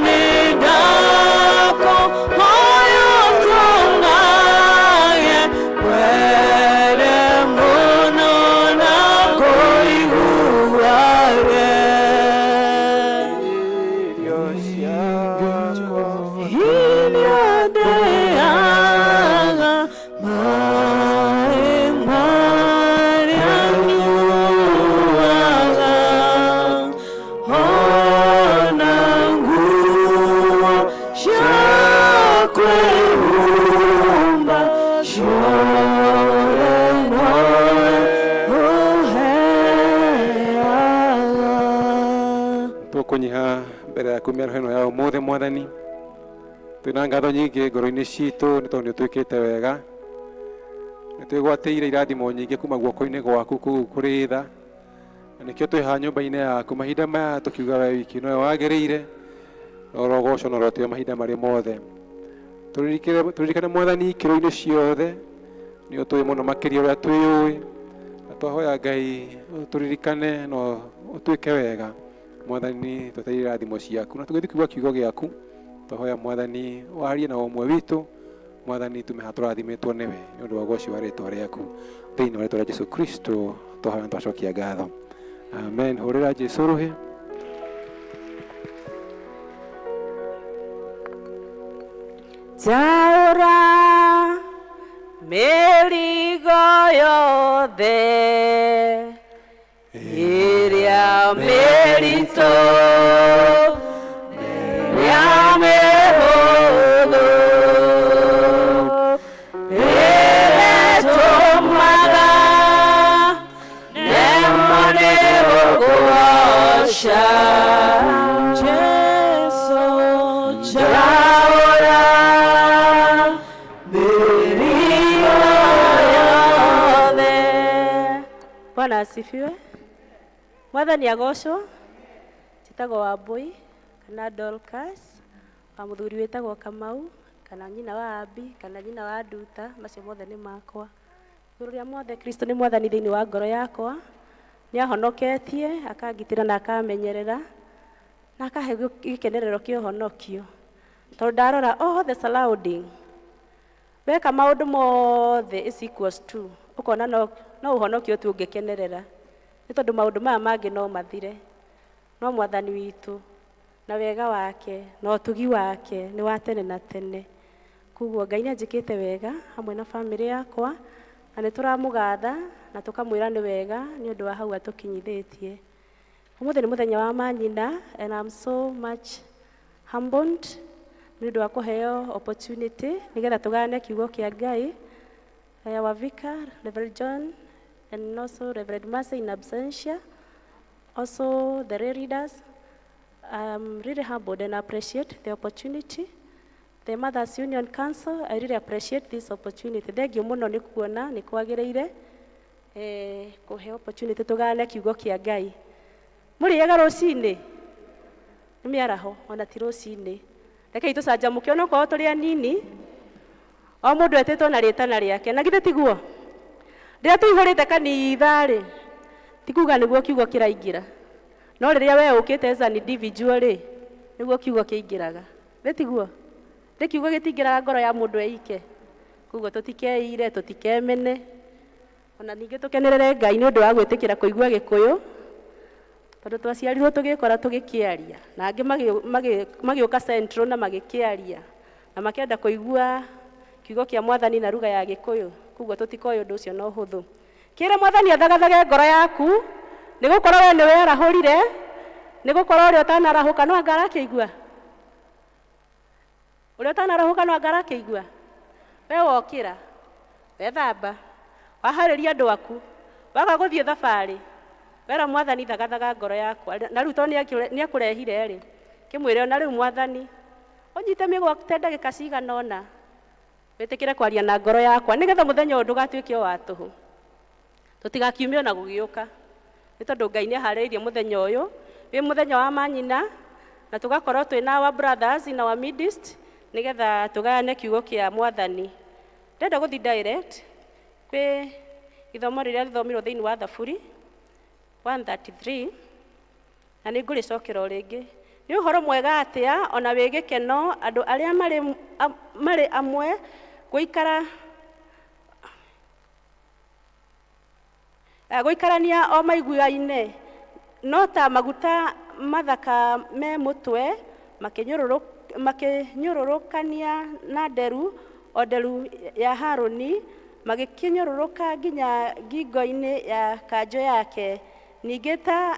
nĩ ndakũhoya ũtũmaye ngwende mũno na ngũiguage. Irio ciakwa Iria ndĩaga maĩ marĩa nyuaga ona nguo cia kwĩhumba ciothe nowe ũheaga. Tũkũnyiha mbere yaku mĩaraho ĩno ya ũmũthĩ Mwathani. Twĩna ngatho nyingĩ ngoro-inĩ citũ nĩ tondũ nĩ ũtwĩkĩte wega. Nĩ twĩgwatĩire irathimo nyingĩ kuma guoko-inĩ gwaku kũu kũrĩ tha. Na nĩkĩo twĩ haha nyũmba-inĩ yaku mahinda maya tũkiuga we wiki nowe wagĩrĩire na ũrogocwo na ũrotĩo mahinda marĩ mothe. Tũririkane Mwathani ikĩro-inĩ ciothe nĩ ũtũĩ mũno makĩria ũrĩa twĩyũĩ na twahoya Ngai ũtũririkane na ũtwĩke wega Mwathani twetereire irathimo ciaku na tũgĩthiĩ kũigua kiugo gĩaku twahoya Mwathani warie na ũmwe witũ Mwathani tume haha tũrathimĩtwo nĩwe nĩ ũndũ wa ũgoci wa rĩtwa rĩaku thĩinĩ wa rĩtwa rĩa Jesũ Kristo twahoya na twacokia ngatho. Amen. Hũrĩra Jesũ rũhĩ. Taũra mĩrigo yothe ĩrĩa mĩritũ ĩrĩa mĩhũthũ ĩrĩtũmaga nemwo nĩ gũkũgoca Jesũ Taũra mĩrigo yothe. Bwana asifiwe. Mwathani agocwo. Njĩtagwo Wambui kana Dorcas wa mũthuri wĩtagwo Kamau kana nyina wa Abi kana nyina wa Nduta, macio mothe nĩ makwa. Igũrũ rĩa mothe, Kristo nĩ mwathani thĩinĩ wa ngoro yakwa. Nĩ ahonoketie, akangitĩra na akamenyerera na akahe gĩkenerero kĩa ũhonokio. Tondũ ndarora all the surrounding, weka maũndũ mothe is equals to ũkona no ũhonokio tu ũngĩkenerera, nĩ tondũ maũndũ maya mangĩ no mathire, no mwathani witũ na wega wake na ũtugi wake nĩ wa tene na tene. Koguo Ngai nĩ anjĩkĩte wega hamwe na bamĩrĩ yakwa, na nĩ tũramũgatha na tũkamwĩra nĩ wega nĩ ũndũ wa hau atũkinyithĩtie. Ũmũthĩ nĩ mũthenya wa manyina, and I'm so much humbled nĩ ũndũ wa kũheo opportunity nĩgetha tũgayane kiugo kĩa Ngai. Our vicar, Reverend John, and also Reverend Mercy in absentia, also the lay leaders. I'm really humbled and appreciate the opportunity. The Mothers Union Council, I really appreciate this opportunity. Thank you mũno nĩ kuona nĩ kwagĩrĩire kũhe opportunity tũgayane kiugo kĩa Ngai. Mũrĩaga rũcinĩ? Nĩ mĩaraho, ona ti rũcinĩ. Rekei tũcanjamũke onokorwo tũrĩ anini. O mũndũ etĩtwo na rĩtana rĩake. Na githĩ tiguo? Rĩrĩa tũihũrĩte kanitha rĩ, ti kuga nĩguo kiugo kĩraingĩra. No rĩrĩa we ũkĩte as an individual rĩ, nĩguo kiugo kĩingĩraga. Githĩ tiguo? Nĩ kiugo gĩtingĩraga ngoro ya mũndũ eike. Koguo tũtikeire, tũtikemene. Ona ningĩ tũkenerere Ngai nĩ ũndũ wa gwĩtĩkĩra kũigua Gĩkũyũ. Tondũ twaciarirwo tũgĩkora tũgĩkĩaria. Na angĩ magĩũka Central na magĩkĩaria. Na makĩenda kũigua kiugo kĩa mwathani na lugha ya Gĩkũyũ. Koguo tũtikoĩ ũndũ ũcio na ũhũthũ. Kĩre mwathani athagathage ngoro yaku, nĩ gũkorwo we nĩwe arahũrire, nĩ gũkorwo ũrĩa ũtanarahũka no anga arakĩigua. Ũrĩa ũtanarahũka no anga arakĩigua. We wokĩra, wethamba, waharĩria andũ aku, waga gũthiĩ thabarĩ, wera mwathani thagathaga ngoro yakwa. Na rĩu tondũ nĩ akũrehire rĩ, kĩmwĩre ona rĩu mwathani, ũnyite mĩgwate ndagĩka cigana ũna, wĩtĩkĩre kwaria na ngoro yakwa, nĩgetha mũthenya ũyũ ndũgatuĩke o wa tũhũ. Tũtigakiume ona gũgĩũka. Nĩ tondũ Ngai nĩ aharĩrĩirie mũthenya ũyũ, wĩ mũthenya wa manyina, na tũgakorwo twĩna our brothers in our midst, nĩgetha tũgayane kiugo kĩa mwathani. Ndĩrenda gũthiĩ direct kwĩ ithomo rĩrĩa rĩthomirwo thĩinĩ wa Thaburi 133, na nĩ ngũrĩcokera o rĩngĩ. Nĩ ũhoro mwega atĩa ona wĩ gĩkeno andũ arĩa marĩ amwe gũikarania o maiguaine, no ta maguta mathaka me mũtwe makĩnyũrũrũkania na nderu o nderu ya Harũni, magĩkĩnyũrũrũka nginya ngingo-inĩ ya kanjũ yake, ningĩ ta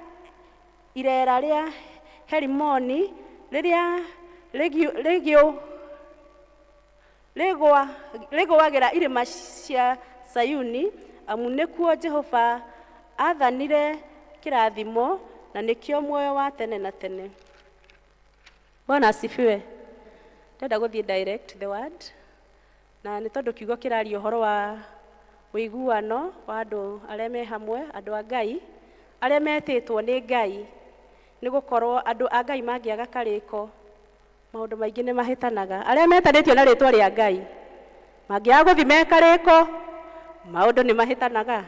irera rĩa Herimoni rĩrĩa rĩgũagĩra irĩma cia Sayuni, amu nĩkuo Jehova aathanire kĩrathimo, na nĩkĩo muoyo wa tene na tene. Bwana asifiwe. Ndĩrenda gũthiĩ direct the word, na nĩ tondũ kiugo kĩraria ũhoro wa ũiguano wa andũ arĩa me hamwe, andũ a Ngai, arĩa metĩtwo nĩ Ngai, nĩ gũkorwo andũ a Ngai mangĩaga karĩko, maũndũ maingĩ nĩ mahĩtanaga. Arĩa metanĩtio na rĩtwa rĩa Ngai, mangĩaga gũthiĩ me karĩko, maũndũ nĩ mahĩtanaga.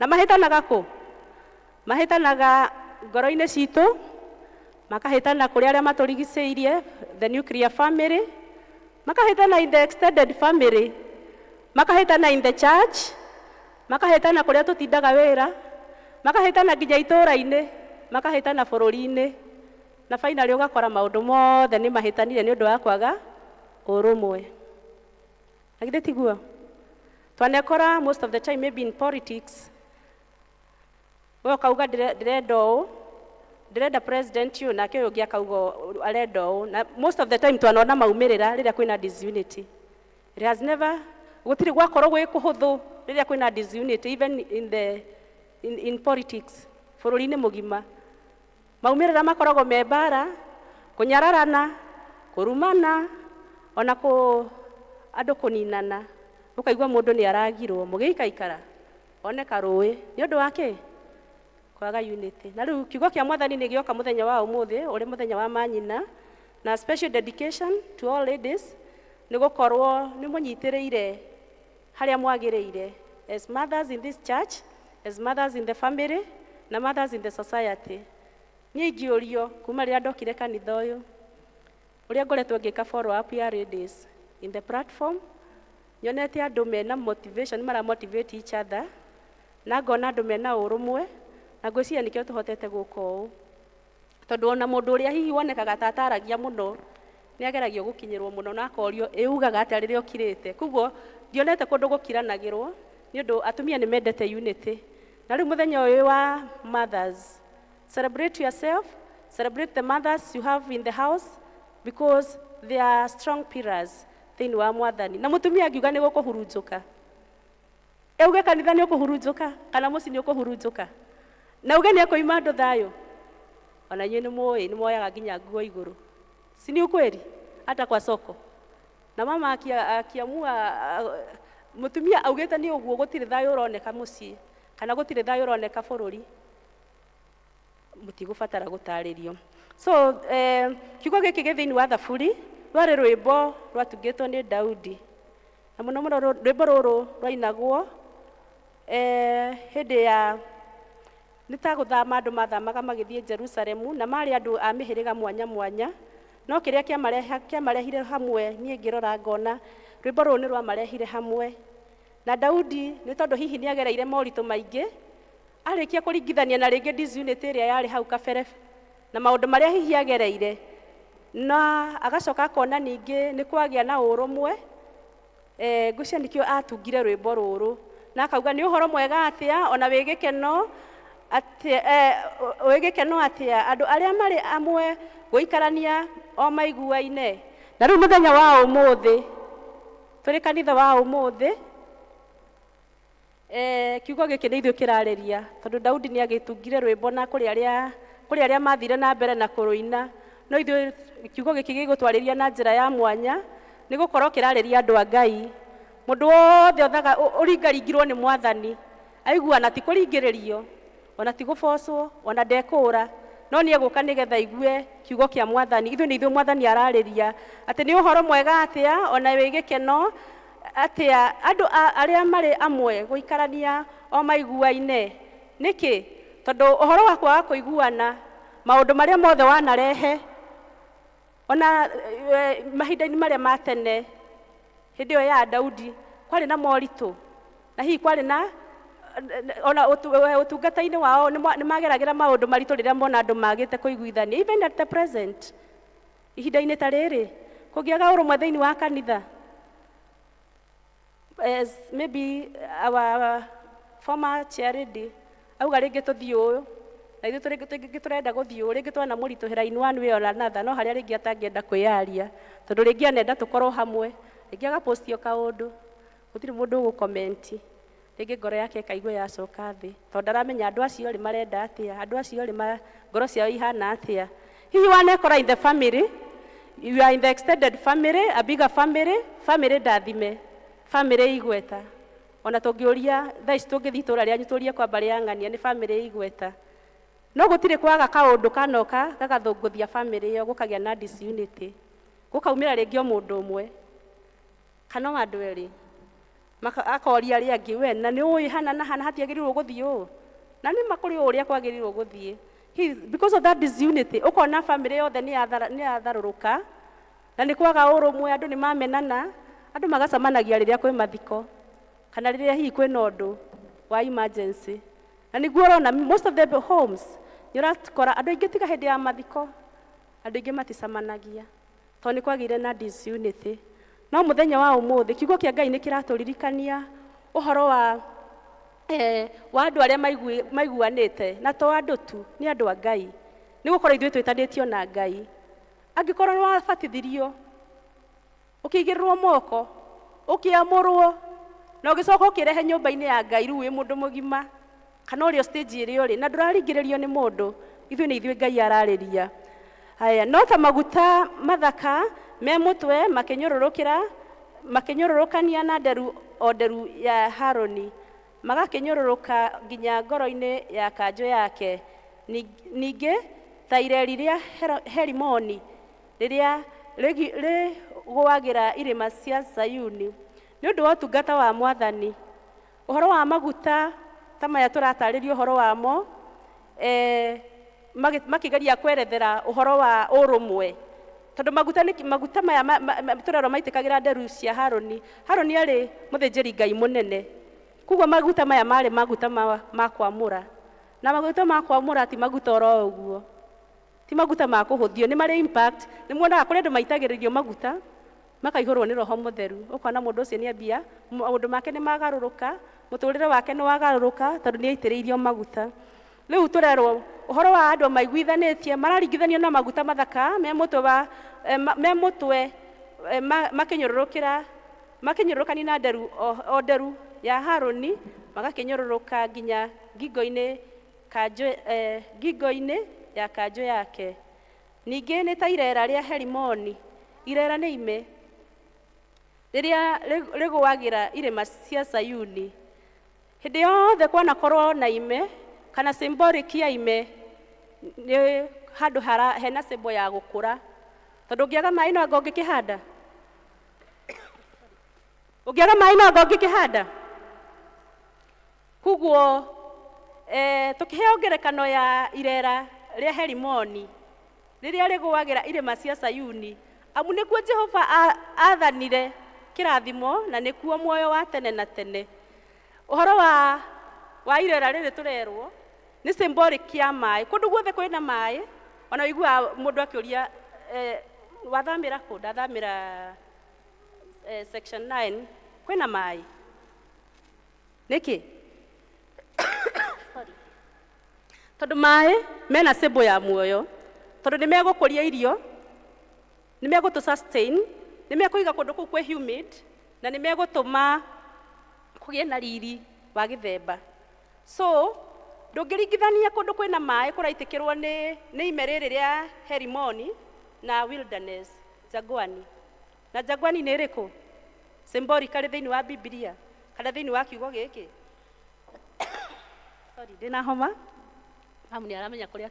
Na mahĩtanaga kũ? Mahĩtanaga ngoro-inĩ citũ, makahĩtana kũrĩ arĩa matũrigicĩirie, the nuclear family, makahĩtana in the extended family, makahĩtana in the church, makahĩtana kũrĩa tũtindaga wĩra, makahĩtana nginya itũũra-inĩ, makahĩtana bũrũri-inĩ. Na finally ũgakora maũndũ mothe nĩ mahĩtanire nĩ ũndũ wa kwaga ũrũmwe. Na githĩ tiguo? Twanekora most of the time maybe in politics, we ũkauga ndĩrenda ũũ, ndĩrenda president ũyũ, nake ũyũ ũngĩ akauga arenda ũũ. Na most of the time twanona maumĩrĩra rĩrĩa kwĩna disunity. It has never, gũtirĩ gwakorwo gwĩ kũhũthũ rĩrĩa kwĩna disunity, even in politics, bũrũri-inĩ mũgima. Maumĩrĩra makoragwo me mbara, kũnyararana, kũrumana, ona kũ andũ kũninana. Ũkaigua mũndũ nĩ aragirwo, mũgĩikaikara, one karũĩ. Nĩ ũndũ wa kĩ? Kwaga unity. Na rĩu kiugo kĩa Mwathani nĩ gĩoka mũthenya wa ũmũthĩ, ũrĩ mũthenya wa manyina, na special dedication to all ladies, nĩ gũkorwo nĩ mũnyitĩrĩire harĩa mwagĩrĩire as mothers in this church, as mothers in the family, na mothers in the society. Niĩ ingĩũrio kuma rĩrĩa ndokire kanitha ũyũ, ũrĩa ngoretwo ngĩka follow up ya ladies in the platform, nyonete andũ mena motivation, mara motivate each other, na ngona andũ mena ũrũmwe, na ngwĩciria nĩkĩo tũhotete gũka ũũ, tondũ ona mũndũ ũrĩa hihi wonekaga ta ataragia mũno nĩ ageragio gũkinyĩrwo mũno na akorio ĩ ugaga atĩa rĩrĩa ũkirĩte. Koguo ndionete kũndũ gũkiranagĩrwo, nĩ ũndũ atumia nĩ mendete unity. Na rĩu mũthenya ũyũ wa mothers, celebrate yourself, celebrate the mothers you have in the house, because they are strong pillars thĩinĩ wa Mwathani. Na mũtumia angiuga nĩ gũkũhurunjũka, auge kanitha nĩ ũkũhurunjũka kana mũciĩ nĩ ũkũhurunjũka, na auge nĩ ekũima andũ thayũ, ona inyuĩ nĩ mũĩ nĩ moyaga nginya nguo igũrũ, si ni ukweli? Hata kwa soko na mama akiamua, mũtumia augĩte nĩ ũguo, gũtirĩ thayũ ũroneka mũciĩ kana gũtirĩ thayũ ũroneka bũrũri, mũtigũbatara gũtarĩrio. So kiugo gĩkĩ gĩ thĩinĩ wa Thaburi, rwarĩ rwĩmbo rwatungĩtwo nĩ Daudi, na mũno mũno rwĩmbo rũrũ rwainagwo hĩndĩ ya nĩ ta gũthama andũ mathamaga magĩthiĩ Jerusalemu, na marĩ andũ a mĩhĩrĩga mwanya mwanya, no kĩrĩa kĩamarehire hamwe, niĩ ngĩrora ngona rwĩmbo rũrũ nĩ rwamarehire hamwe. Na Daudi, nĩ tondũ hihi nĩ agereire moritũ maingĩ, arĩkia kũringithania na rĩngĩ disunity ĩrĩa yarĩ hau kabere na maũndũ marĩa hihi agereire, na agacoka akona ningĩ nĩ kwagĩa na ũrũmwe, ngwĩciria nĩkĩo atungire rwĩmbo rũrũ na akauga nĩ ũhoro mwega atĩa, ona wĩ gĩkeno atĩa, wĩ gĩkeno atĩa andũ arĩa marĩ amwe gũikarania o maiguaine. Na rĩu mũthenya wa ũmũthĩ, tũrĩ kanitha wa ũmũthĩ, kiugo gĩkĩ nĩ ithuĩ kĩrarĩria, tondũ Daudi nĩ agĩtungire rwĩmbo na kũrĩ arĩa mathire na mbere na kũrũina, no ithuĩ kiugo gĩkĩ gĩgũtwarĩria na njĩra ya mwanya, nĩ gũkorwo kĩrarĩria andũ a Ngai. Mũndũ wothe othaga ũringaringirwo nĩ Mwathani aigua, na ti kũringĩrĩrio, ona ti gũbocwo, ona ndekũũra, no nĩ egũka nĩgetha aigue kiugo kĩa Mwathani. Ithuĩ nĩ ithuĩ Mwathani ararĩria atĩ nĩ ũhoro mwega atĩa, ona wĩ gĩkeno atĩa andũ arĩa marĩ amwe gũikarania o maiguaine. Nĩkĩ? Tondũ ũhoro wa kwaga kũiguana, maũndũ marĩa mothe wanarehe ona mahinda-inĩ marĩa ma tene, hĩndĩ ĩyo ya Daudi kwarĩ na moritũ, na hihi kwarĩ na ona ũtungata-inĩ wao nĩ mageragĩra maũndũ maritũ rĩrĩa mona andũ magĩte kũiguithania. Even at the present, ihinda-inĩ ta rĩrĩ, kũngĩaga ũrũmwe thĩinĩ wa kanitha, as maybe our former chair lady auga, rĩngĩ tũthiĩ ũũ na ithuĩ rĩngĩ tũrenda gũthiĩ ũũ, rĩngĩ twana mũritũhĩra in one way or another, no harĩa rĩngĩ atangĩenda kwĩyaria, tondũ rĩngĩ anenda tũkorwo hamwe, rĩngĩ agapostio kaũndũ, gũtirĩ mũndũ ũgũkomenti, rĩngĩ ngoro yake ĩkaigua yacoka thĩ, tondũ ndaramenya andũ acio rĩ marenda atĩa, andũ acio rĩ ngoro ciao ihana atĩa. Hihi wanekora in the family, you are in the extended family, a bigger family, family ndathime, family igweta, ona tũngĩũria thaa ici, tũngĩthiĩ itũũra rĩanyu tũrie kwa mbarĩ ya ng'ania, nĩ family igweta, no gũtirĩ kwaga kaũndũ kanoka gagathũngũthia family ĩyo, gũkagĩa na disunity, gũkaumĩra rĩngĩ o mũndũ ũmwe kana o andũ erĩ akoria arĩa angĩ, "We na nĩ ũĩ hana na hana hatiagĩrĩirwo gũthiĩ ũũ, na nĩ ma kũrĩ ũrĩa kwagĩrĩirwo gũthiĩ?" Because of that disunity, ũkona family yothe nĩ yatharũrũka, na nĩ kwaga ũrũmwe. Andũ nĩ mamenana, andũ magacemanagia rĩrĩa kwĩ mathiko kana rĩrĩa hihi kwĩna ũndũ wa emergency. Na nĩguo ũrona most of the homes, nĩ ũrakora andũ aingĩ, tiga hĩndĩ ya mathiko, andũ aingĩ maticemanagia, tondũ nĩ kwagĩire na disunity. No mũthenya wa ũmũthĩ, kiugo kĩa Ngai nĩ kĩratũririkania ũhoro wa andũ arĩa maiguanĩte, na to andũ tu, nĩ andũ a Ngai, nĩ gũkorwo ithuĩ twĩtanĩtio na Ngai. Angĩkorwo nĩ wabatithirio, ũkĩigĩrĩrwo moko, ũkĩamũrwo, na ũgĩcoka ũkĩrehe nyũmba-inĩ ya Ngai, rĩu wĩ mũndũ mũgima kana ũrĩ o stage ĩrĩa ũrĩ, na ndũraringĩrĩrio nĩ mũndũ, ithuĩ nĩ ithuĩ Ngai ararĩria. Haya, no ta maguta mathaka me mũtwe makĩnyũrũrũkĩra, makĩnyũrũrũkania na nderu o nderu ya Haroni. Magakĩnyũrũrũka nginya ngoro-inĩ ya kanjũ yake. Ningĩ ta ireri rĩa Herimoni rĩrĩa rĩgũagĩra irĩma cia Zayuni. Nĩ ũndũ wa ũtungata wa Mwathani. Ũhoro wa maguta ta maya tũratarĩrio ũhoro wamo, makĩgeria kwerethera ũhoro wa ũrũmwe. Tondũ maguta nĩ maguta maya tũrerwo maitĩkagĩra nderu cia Harũni. Harũni arĩ mũthĩnjĩri Ngai mũnene. Koguo maguta maya marĩ maguta ma kwamũra. Na maguta ma kwamũra ti maguta oro ũguo. Ti maguta ma kũhũthio, nĩ marĩ impact. Nĩ muonaga kũrĩ andũ maitagĩrĩrio maguta, makaihũrwo nĩ Roho Mũtheru. Ũkona mũndũ ũcio nĩ ambia, maũndũ make nĩ magarũrũka, mũtũrĩre wake nĩ wagarũrũka, tondũ nĩ aitĩrĩirio maguta. Rĩu tũrerwo ũhoro wa andũ maiguithanĩtie, mararingithanio na maguta mathaka me mũtwe wa, me mũtwe makĩnyũrũrũkĩra, makĩnyũrũrũkania na nderu o nderu ya Harũni, magakĩnyũrũrũka nginya ngingo-inĩ kanjũ, ngingo-inĩ ya kanjũ yake. Ningĩ nĩ ta irera rĩa Herimoni, irera nĩ ime, rĩrĩa rĩgũagĩra irĩma cia Zayuni. Hĩndĩ yothe kwanakorwo na ime, kana symbolic ya ime, nĩ handũ hara hena symbol ya gũkũra. Tondũ ũngĩaga maĩ no anga ũngĩkĩhanda? Ũngĩaga maĩ no anga ũngĩkĩhanda? Koguo tũkĩheo ngerekano ya irera rĩa Herimoni, rĩrĩa rĩgũagĩra irĩma cia Sayuni, amu nĩkuo Jehova aathanire kĩrathimo na nĩkuo muoyo wa tene na tene. Ũhoro wa irera rĩrĩ tũrerwo nĩ symbolic ya maĩ. Kũndũ guothe kwĩna maĩ, ona ũiguaga mũndũ akĩũria, wathamĩra kũ? Ndathamĩra section 9, kwĩna maĩ. Nĩkĩ? Sorry. Tondũ maĩ mena symbol ya muoyo, tondũ nĩ megũkũria irio, nĩ megũtũ sustain, nĩ mekũiga kũndũ kũu kwĩ humid, na nĩ megũtũma kũgĩe na riri wa gĩthemba. So, ndũngĩringithania kũndũ kwĩna maĩ kũraitĩkĩrwo nĩ ime rĩrĩ rĩa Herimoni na wilderness, Jangwani. Na Jangwani nĩ ĩrĩkũ? Symbolically thĩinĩ wa Bibilia, kana thĩinĩ wa kiugo gĩkĩ? Sorry, ndĩna homa. Mamu nĩ aramenya kũrĩa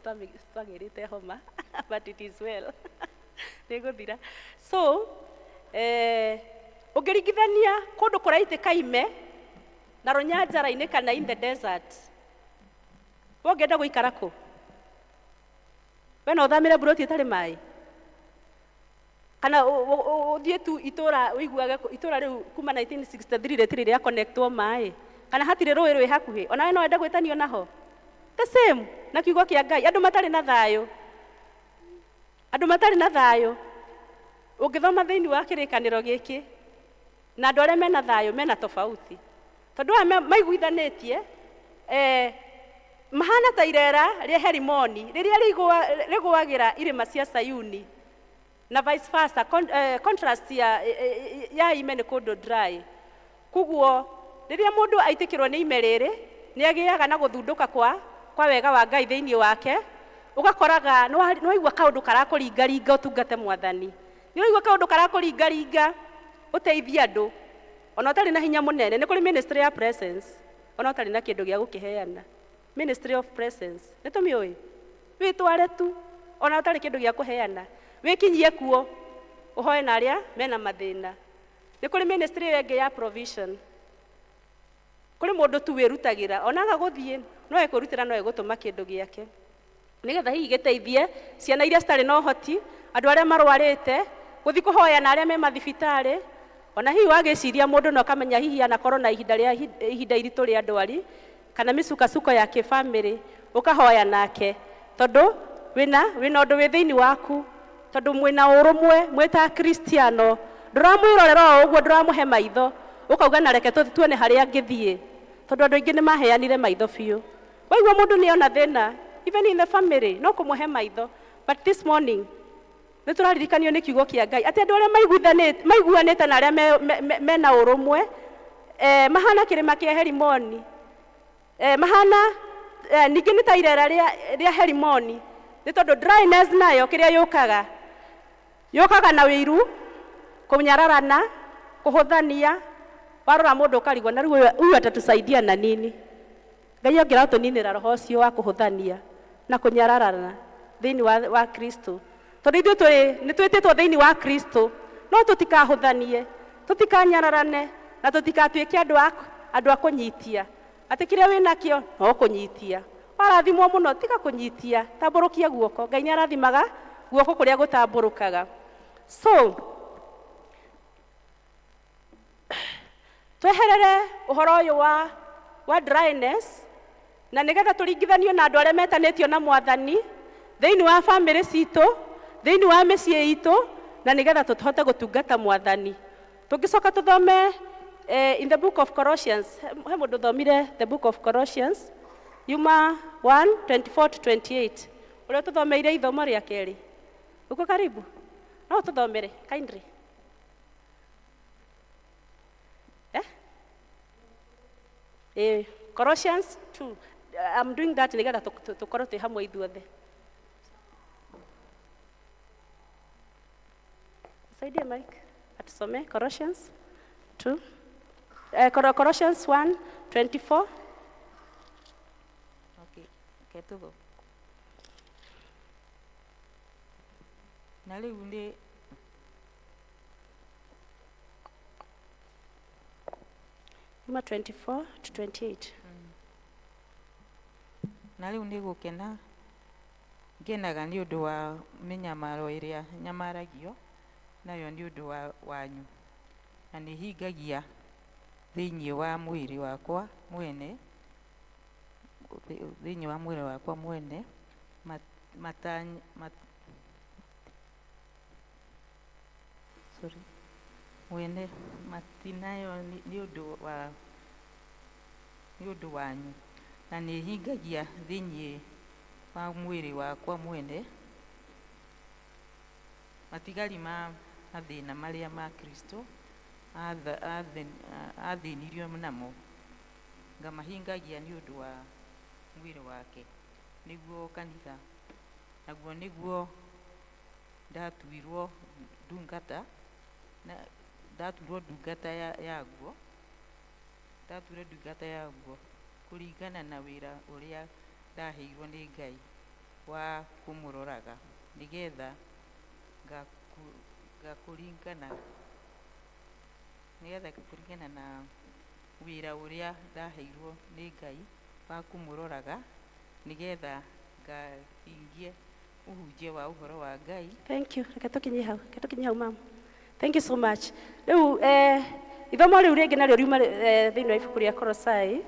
twagĩrĩte homa, but it is well. Nĩ gũthira. So, ũngĩringithania kũndũ kũraitĩka ime na rũnyanjara-inĩ kana in the desert, we ũngĩenda gũikara kũ? We no ũthamĩre mburoti ĩtarĩ maĩ? Kana ũthiĩ tu itũra ũiguage itũra rĩu kuma 1963 rĩtirĩ rĩa connectwo maĩ, kana hatirĩ rũĩ rwĩ hakuhĩ, onawe no wende gwĩtanio naho? The same na kiugo kĩa Ngai, andũ matarĩ na thayũ, andũ matarĩ na thayũ, ũngĩthoma thĩinĩ wa kĩrĩkanĩro gĩkĩ, na andũ arĩa mena thayũ mena tofauti, tondũ aya maiguithanĩtie, mahana ta irera rĩa Herimoni rĩrĩa rĩgũagĩra irĩma cia Sayuni, na vice versa, contrast ya ime nĩ kũndũ dry. Koguo rĩrĩa mũndũ aitĩkĩrwo nĩ ime rĩrĩ, nĩ agĩaga na gũthundũka kwa wega wa Ngai thĩinĩ wake, ũgakoraga nĩ waigua kaũndũ karakũringaringa ũtungate Mwathani, nĩ waigua kaũndũ karakũringaringa ũteithie andũ, ona ũtarĩ na hinya mũnene. Nĩ kũrĩ ministry ya presence, ona ũtarĩ na kĩndũ gĩa gũkĩheana. Ministry of presence, nĩ tũmĩũĩ? Wĩtware tu, ona ũtarĩ kĩndũ gĩa kũheana, wĩkinyie kuo, ũhoe na arĩa mena mathĩna. Nĩ kũrĩ ministry ĩyo ĩngĩ ya provision. Kũrĩ mũndũ tu wĩrutagĩra, ona aga gũthiĩ, no ekwĩrutĩra, no egũtũma kĩndũ gĩake, nĩgetha hihi gĩteithie ciana iria citarĩ na ũhoti, andũ arĩa marwarĩte, gũthiĩ kũhoya na arĩa me mathibitarĩ. Ona hihi wagĩciria mũndũ na ũkamenya hihi anakorwo na ihinda rĩa ihinda iritũ rĩa ndwari, kana mĩcukasuko ya kĩbamĩrĩ, ũkahoya nake, tondũ wĩna ũndũ wĩ thĩinĩ waku, tondũ mwĩna ũrũmwe, mwĩ ta Akristiano, ndũramwĩrorera o ũguo, ndũramũhe maitho, ũkauga na reke tuone harĩa angĩthiĩ, tondũ andũ aingĩ nĩ maheanire maitho biũ. Waigua mũndũ nĩ ona thĩna, even in the family, no kũmũhe maitho. But this morning, nĩ tũraririkanio nĩ kiugo kĩa Ngai, atĩ andũ arĩa maiguanĩte na arĩa mena ũrũmwe, mahana kĩrĩma kĩa Herimoni, mahana, ningĩ nĩ ta irera rĩa Herimoni, nĩ tondũ dryness nayo kĩrĩa yũkaga, yũkaga na wĩiru, kũnyararana, kũhũthania, Warora mũndũ ũkarigwo na rĩu huyu atatusaidia na nini? Ngai angĩratũninĩra roho ũcio wa kũhũthania na kũnyararana thĩinĩ wa Kristo, tondũ ithuĩ tũrĩ nĩ twĩtĩtwo thĩinĩ wa Kristo, no tũtikahũthanie, tũtikanyararane, na tũtikatuĩke andũ a kũnyitia atĩ kĩrĩa wĩnakĩo no kũnyitia. Warathimwo mũno, tiga kũnyitia, tambũrũkia guoko. Ngai nĩ arathimaga guoko kũrĩa gũtambũrũkaga. So tweherere ũhoro ũyũ wa dryness, na nĩgetha tũringithanio na andũ arĩa metanĩtio na Mwathani thĩinĩ wa bamĩrĩ citũ, thĩinĩ wa mĩciĩ itũ, na nĩgetha tũhote gũtungata Mwathani. Tũngĩcoka tũthome in the book of Colossians, he mũndũ ũthomire the book of Colossians yuma 1:24 to 28, ũrĩa tũthomeire ithomo rĩa kerĩ. Uko karibu, no tũthomere kindly. Colossians 2. I'm doing that nĩgetha tũkorwo twĩ hamwe ithuothe. Saidie Mike atusomee Colossians 2. Colossians 1:24. Okay, ketũthome. Na rĩu nĩ Yuma 24 to 28. Na rĩu nĩ gũkena ngenaga nĩ ũndũ wa mĩnyamaro ĩrĩa nyamaragio nayo nĩ ũndũ wa wanyu, na nĩ hingagia thĩinĩ wa mwĩrĩ wakwa mwene, thĩinĩ wa mwĩrĩ wakwa mwene sorry, mwene matinayo nĩ ũndũ wanyu, na nĩ hingagia thĩinĩ wa mwĩrĩ wakwa mwene matigari ma mathĩna marĩa ma Kristo athĩnirio namo, ngamahingagia nĩ ũndũ wa mwĩrĩ wake, nĩguo kanitha, naguo nĩguo ndatuirwo ndungata, na ndatuirwo ndungata yaguo, ndatuirwo ndungata yaguo kũringana na wĩra ũrĩa ndaheirwo nĩ Ngai wa kũmũroraga, nĩgetha ngakũringana, nĩgetha kũringana na wĩra ũrĩa ndaheirwo nĩ Ngai wa kũmũroraga, nĩgetha ngahingie ũhunjia wa ũhoro wa Ngai. Thank you. Reke tũkinye hau. Reke tũkinye hau, ma'am. Thank you so much. Rĩu ithomo rĩu rĩngĩ narĩo riuma thĩinĩ wa ibuku rĩa Kolosai,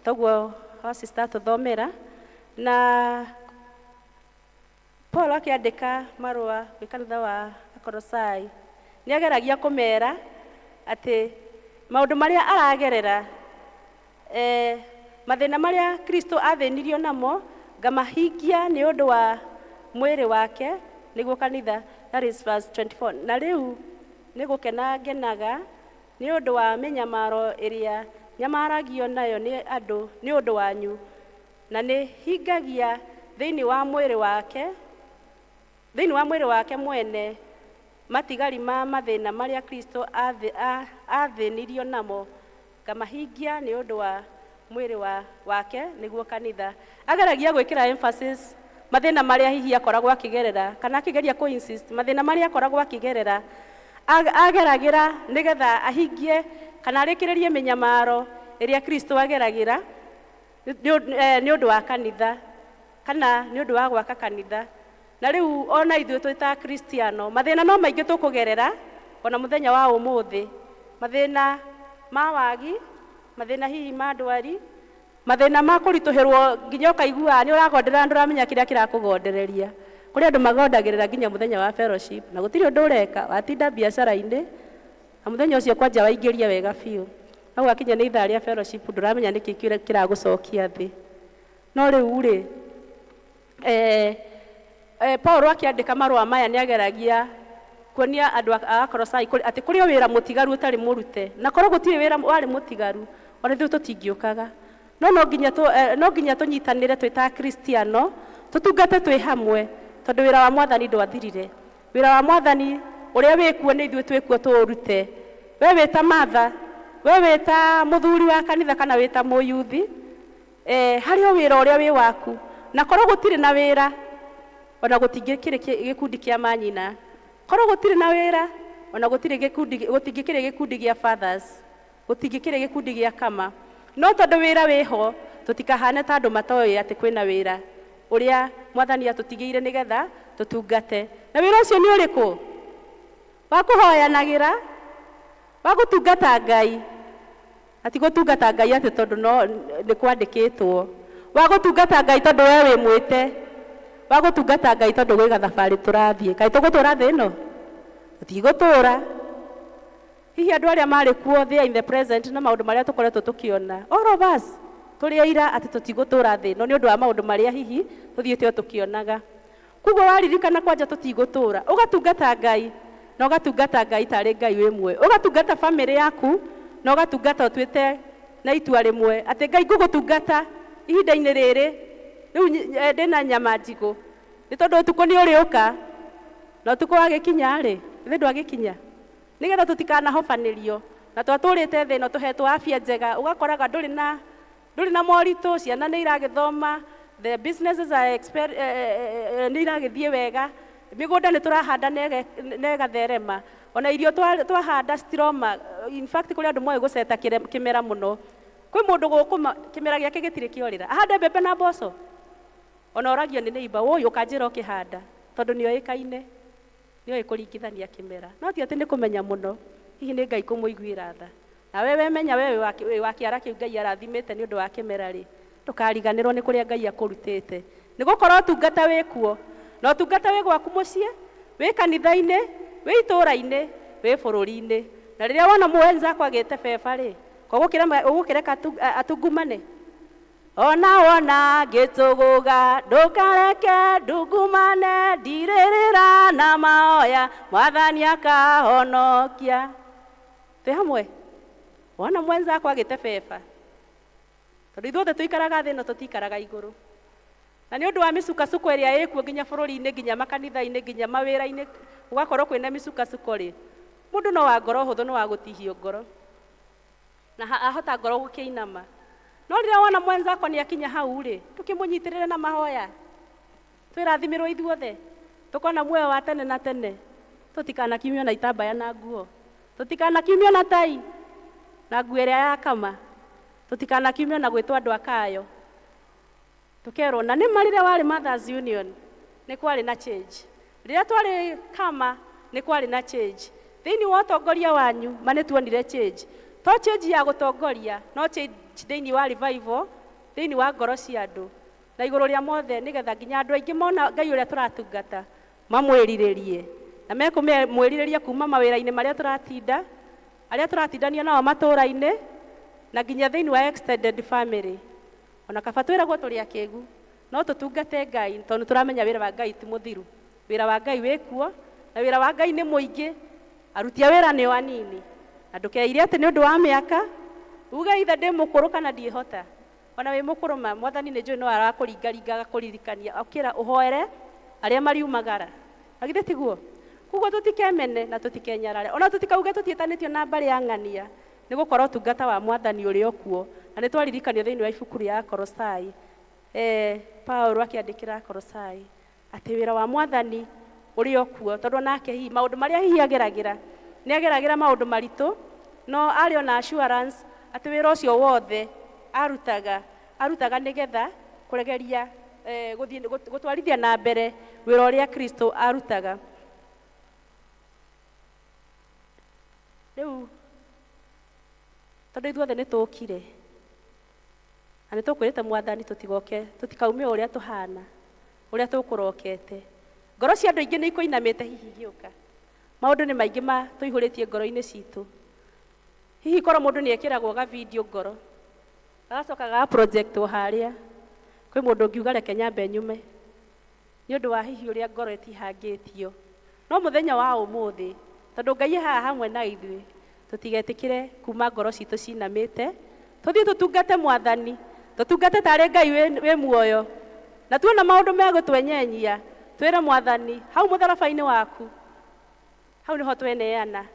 toguo our sister atũthomera, na Paul akĩandĩka marũa gwĩ kanitha wa Akolosai nĩ ageragia kũmera atĩ maũndũ marĩa aragerera, mathĩna marĩa Kristo athĩnirio namo, ngamahingia nĩ ũndũ wa mwĩrĩ wake, nĩguo kanitha. That is verse 24. Na rĩu nĩ gũkena ngenaga nĩ ũndũ wa mĩnyamaro ĩrĩa nyamaragio nayo nĩ andũ nĩ ũndũ wanyu, na nĩ hingagia thĩinĩ wa mwĩrĩ wake, thĩinĩ wa mwĩrĩ wake mwene matigari ma mathĩna marĩa Kristo athĩnirio namo, ngamahingia nĩ ũndũ wa mwĩrĩ wake, nĩguo kanitha. Ageragia gwĩkĩra emphasis mathĩna marĩa hihi akoragwo akĩgerera, kana akĩgeria kũ insist mathĩna marĩa akoragwo akĩgerera, ageragĩra nĩgetha ahingie kana arĩkĩrĩrie mĩnyamaro ĩrĩa Kristo ageragĩra nĩ ũndũ wa kanitha, kana nĩ ũndũ wa gwaka kanitha. Na rĩu ona ithuĩ twĩ ta Kristiano, mathĩna no maingĩ tũkũgerera ona mũthenya wa ũmũthĩ, mathĩna ma wagi, mathĩna hihi ma ndwari, mathĩna ma kũritũhĩrwo nginya ũkaigua nĩ ũragonderera, ndũramenya kĩrĩa kĩrakũgondereria. Kũrĩ andũ magondagĩrĩra nginya mũthenya wa fellowship na gũtirĩ ũndũ ũreka, watinda biacara-inĩ na mũthenya ũcio kwanja waingĩria wega biũ, no gwakinya nĩ ithaa rĩa fellowship ndũramenya nĩkĩ kĩragũcokia thĩ. No rĩu rĩ, Paul akĩandĩka marũa maya nĩ ageragia kuonia andũ a Akolosai atĩ kũrĩ o wĩra mũtigaru ũtarĩ mũrute, na korwo gũtirĩ wĩra warĩ mũtigaru ona ithuĩ tũtingĩũkaga. No no nginya tũnyitanĩre twĩ ta Akristiano, tũtungate twĩ hamwe, tondũ wĩra wa Mwathani ndwathirire. Wĩra wa Mwathani ũrĩa wĩkuo nĩ ithuĩ twĩkuo tũũrute. We wĩ ta Martha, We wĩ ta mũthuri wa kanitha kana wĩ ta mũyuthi, harĩ o wĩra ũrĩa wĩ waku, na korwo gũtirĩ na wĩra ona gũtingĩkĩrĩ gĩkundi kĩa manyina, korwo gũtirĩ na wĩra ona gũtirĩ gĩkundi, gũtingĩkĩrĩ gĩkundi gĩa fathers, gũtingĩkĩrĩ gĩkundi gĩa kama. No tondũ wĩra wĩho, tũtikahane ta andũ matoĩ atĩ kwĩna wĩra ũrĩa mwathani atũtigĩire nĩgetha tũtungate. Na wĩra ũcio nĩ ũrĩkũ? Wa kũhoyanagĩra, wa gũtungata Ngai, na ti gũtungata Ngai atĩ tondũ no nĩ kwandĩkĩtwo, wa gũtungata Ngai tondũ we wĩ mwĩte, wa gũtungata Ngai tondũ gwĩ gathabarĩ tũrathiĩ. Kaĩ tũgũtũra thĩ ĩno? Tũtigũtũra. Hihi andũ arĩa marĩ kuo there in the present na maũndũ marĩa tũkoretwo tũkĩona, all of us tũrĩ aira atĩ tũtigũtũra thĩ ĩno nĩ ũndũ wa maũndũ marĩa hihi tũthiĩte o tũkĩonaga. Koguo waririkana kwanja tũtigũtũra, ũgatungata Ngai na ũgatungata Ngai tarĩ Ngai wĩ muoyo, ũgatungata famĩlĩ yaku na ũgatungata ũtuĩte na itua rĩmwe atĩ Ngai ngũgũtungata ihinda-inĩ rĩrĩ rĩu ndĩna nyama njigũ, nĩ tondũ ũtukũ nĩ ũrĩũka, na ũtukũ wagĩkinya rĩ, githĩ ndwagĩkinya? Nĩgetha tũtikanahobanĩrio na twatũrĩte thĩ ĩno tũhetwo afya njega, ũgakoraga ndũrĩ na moritũ, ciana nĩ iragĩthoma, the businesses are nĩ iragĩthiĩ wega, mĩgũnda nĩ tũrahanda na ĩgatherema, ona irio twahanda citiroma. In fact kũrĩ andũ moĩ gũceta kĩmera mũno. Kwĩ mũndũ gũkũ kĩmera gĩake gĩtirĩ kĩorĩra, ahande mbembe na mboco, ona oragio nĩ neighbor, wũi ũkanjĩra ũkĩhanda, tondũ nĩoĩkaine, nĩoĩ kũringithania kĩmera. No ti atĩ nĩ kũmenya mũno, hihi nĩ Ngai kũmũiguĩra tha. Nawe wemenya we wĩ wa kĩara kĩu Ngai arathimĩte nĩ ũndũ wa kĩmera rĩ, ndũkariganĩrwo nĩ kũrĩa Ngai akũrutĩte. Nĩ gũkorwo ũtungata wĩ kuo, na ũtungata wĩ gwaku mũciĩ, wĩ kanitha-inĩ, wĩ itũũra-inĩ, wĩ bũrũri-inĩ. Na rĩrĩa wona mwenzako agĩte beba rĩ, ũgũkĩreka atungumane? Ona wona ngĩtũgũga, ndũkareke ndungumane, ndirĩrĩra na mahoya, mwathani akahonokia. Twĩ hamwe? Wona mwenzako agĩte beba, tondũ ithuothe tũikaraga thĩ ĩno, tũtikaraga igũrũ. Na nĩ ũndũ wa mĩcukasuko ĩrĩa ĩkuo nginya bũrũri-inĩ, nginya makanitha-inĩ, nginya mawĩra-inĩ, gũgakorwo kwĩna mĩcukasuko rĩ, mũndũ no wa ngoro hũthũ, no wa gũtihio ngoro, na ahota ngoro gũkĩinama. No rĩrĩa wona mwenzako nĩ akinya hau rĩ, tũkĩmũnyitĩrĩre na mahoya, twĩrathimĩrwo ithuothe, tũkona muoyo wa tene na tene, tũtikanakiumio na itambaya na nguo, tũtikanakiumio na tai na nguo ĩrĩa ya kama, tũtikanakiumio na gwĩtwo andũ a kayo. Tũkerwo na nĩ ma rĩrĩa warĩ Mothers Union nĩ kwarĩ na change, rĩrĩa twarĩ kama nĩ kwarĩ na change. Thĩinĩ wa ũtongoria wanyu ma nĩ tuonire change, to change ya gũtongoria, no change thĩinĩ wa revival, thĩinĩ wa ngoro cia andũ, na igũrũ rĩa mothe, nĩgetha nginya andũ aingĩ mona Ngai ũrĩa tũratungata mamwĩrirĩrie, na mekũmwĩrirĩria kuma mawĩra-inĩ marĩa tũratinda, arĩa tũratindania nao matũũra-inĩ, na nginya thĩinĩ wa extended family. Ona kaba twĩragwo tũrĩ akĩgu, no tũtungate Ngai tondũ tũramenya wĩra wa Ngai ti mũthiru. Wĩra wa Ngai wĩ kuo, na wĩra wa Ngai nĩ mũingĩ, aruti a wĩra nĩo anini. Na ndũkeire atĩ nĩ ũndũ wa mĩaka uge ithe ndĩ mũkũrũ kana ndiĩhota. Ona wĩ mũkũrũ ma mwathani nĩ njũĩ no arakũringaringa agakũririkania, ũkĩra ũhoere arĩa mariumagara. Na githĩ tiguo? Koguo tũtikemene na tũtikenyarare, ona tũtikauge tũtiĩtanĩtio na mbarĩ ya ng'ania, nĩ gũkorwo ũtungata wa mwathani ũrĩ o kuo. Na nĩ twaririkanio thĩinĩ wa ibuku rĩa Akolosai, Paulo akĩandĩkĩra Akolosai atĩ wĩra wa mwathani ũrĩ o kuo, tondũ onake hihi maũndũ marĩa hihi ageragĩra, nĩ ageragĩra maũndũ maritũ, no arĩ ona assurance atĩ wĩra ũcio wothe arutaga, arutaga nĩgetha kũregeria, gũthiĩ, gũtwarithia na mbere wĩra ũrĩa Kristo arutaga. Rĩu tondũ ithuothe nĩ tũkire na nĩ tũkwĩrĩte mwathani tũtigoke, tũtikaume ũrĩa tũhana, ũrĩa tũkũrokete. Ngoro cia andũ aingĩ nĩ ikũinamĩte hihi igĩũka. Maũndũ nĩ maingĩ ma tũihũrĩtie ngoro-inĩ citũ. Hihi korwo mũndũ nĩ ekĩragwo ga video ngoro, agacoka ga projectwo harĩa, kwĩ mũndũ ũngiuga reke nyambe nyume nĩ ũndũ wa hihi ũrĩa ngoro ĩtihangĩtio. No mũthenya wa ũmũthĩ, tondũ Ngai e haha hamwe na ithuĩ, tũtigetĩkĩre kuma ngoro citũ cinamĩte, tũthiĩ tũtungate mwathani, tũtungate tarĩ Ngai wĩ muoyo. Na tuona maũndũ megũtwenyenyia, twĩre mwathani, hau mũtharaba-inĩ waku, hau nĩho tweneana,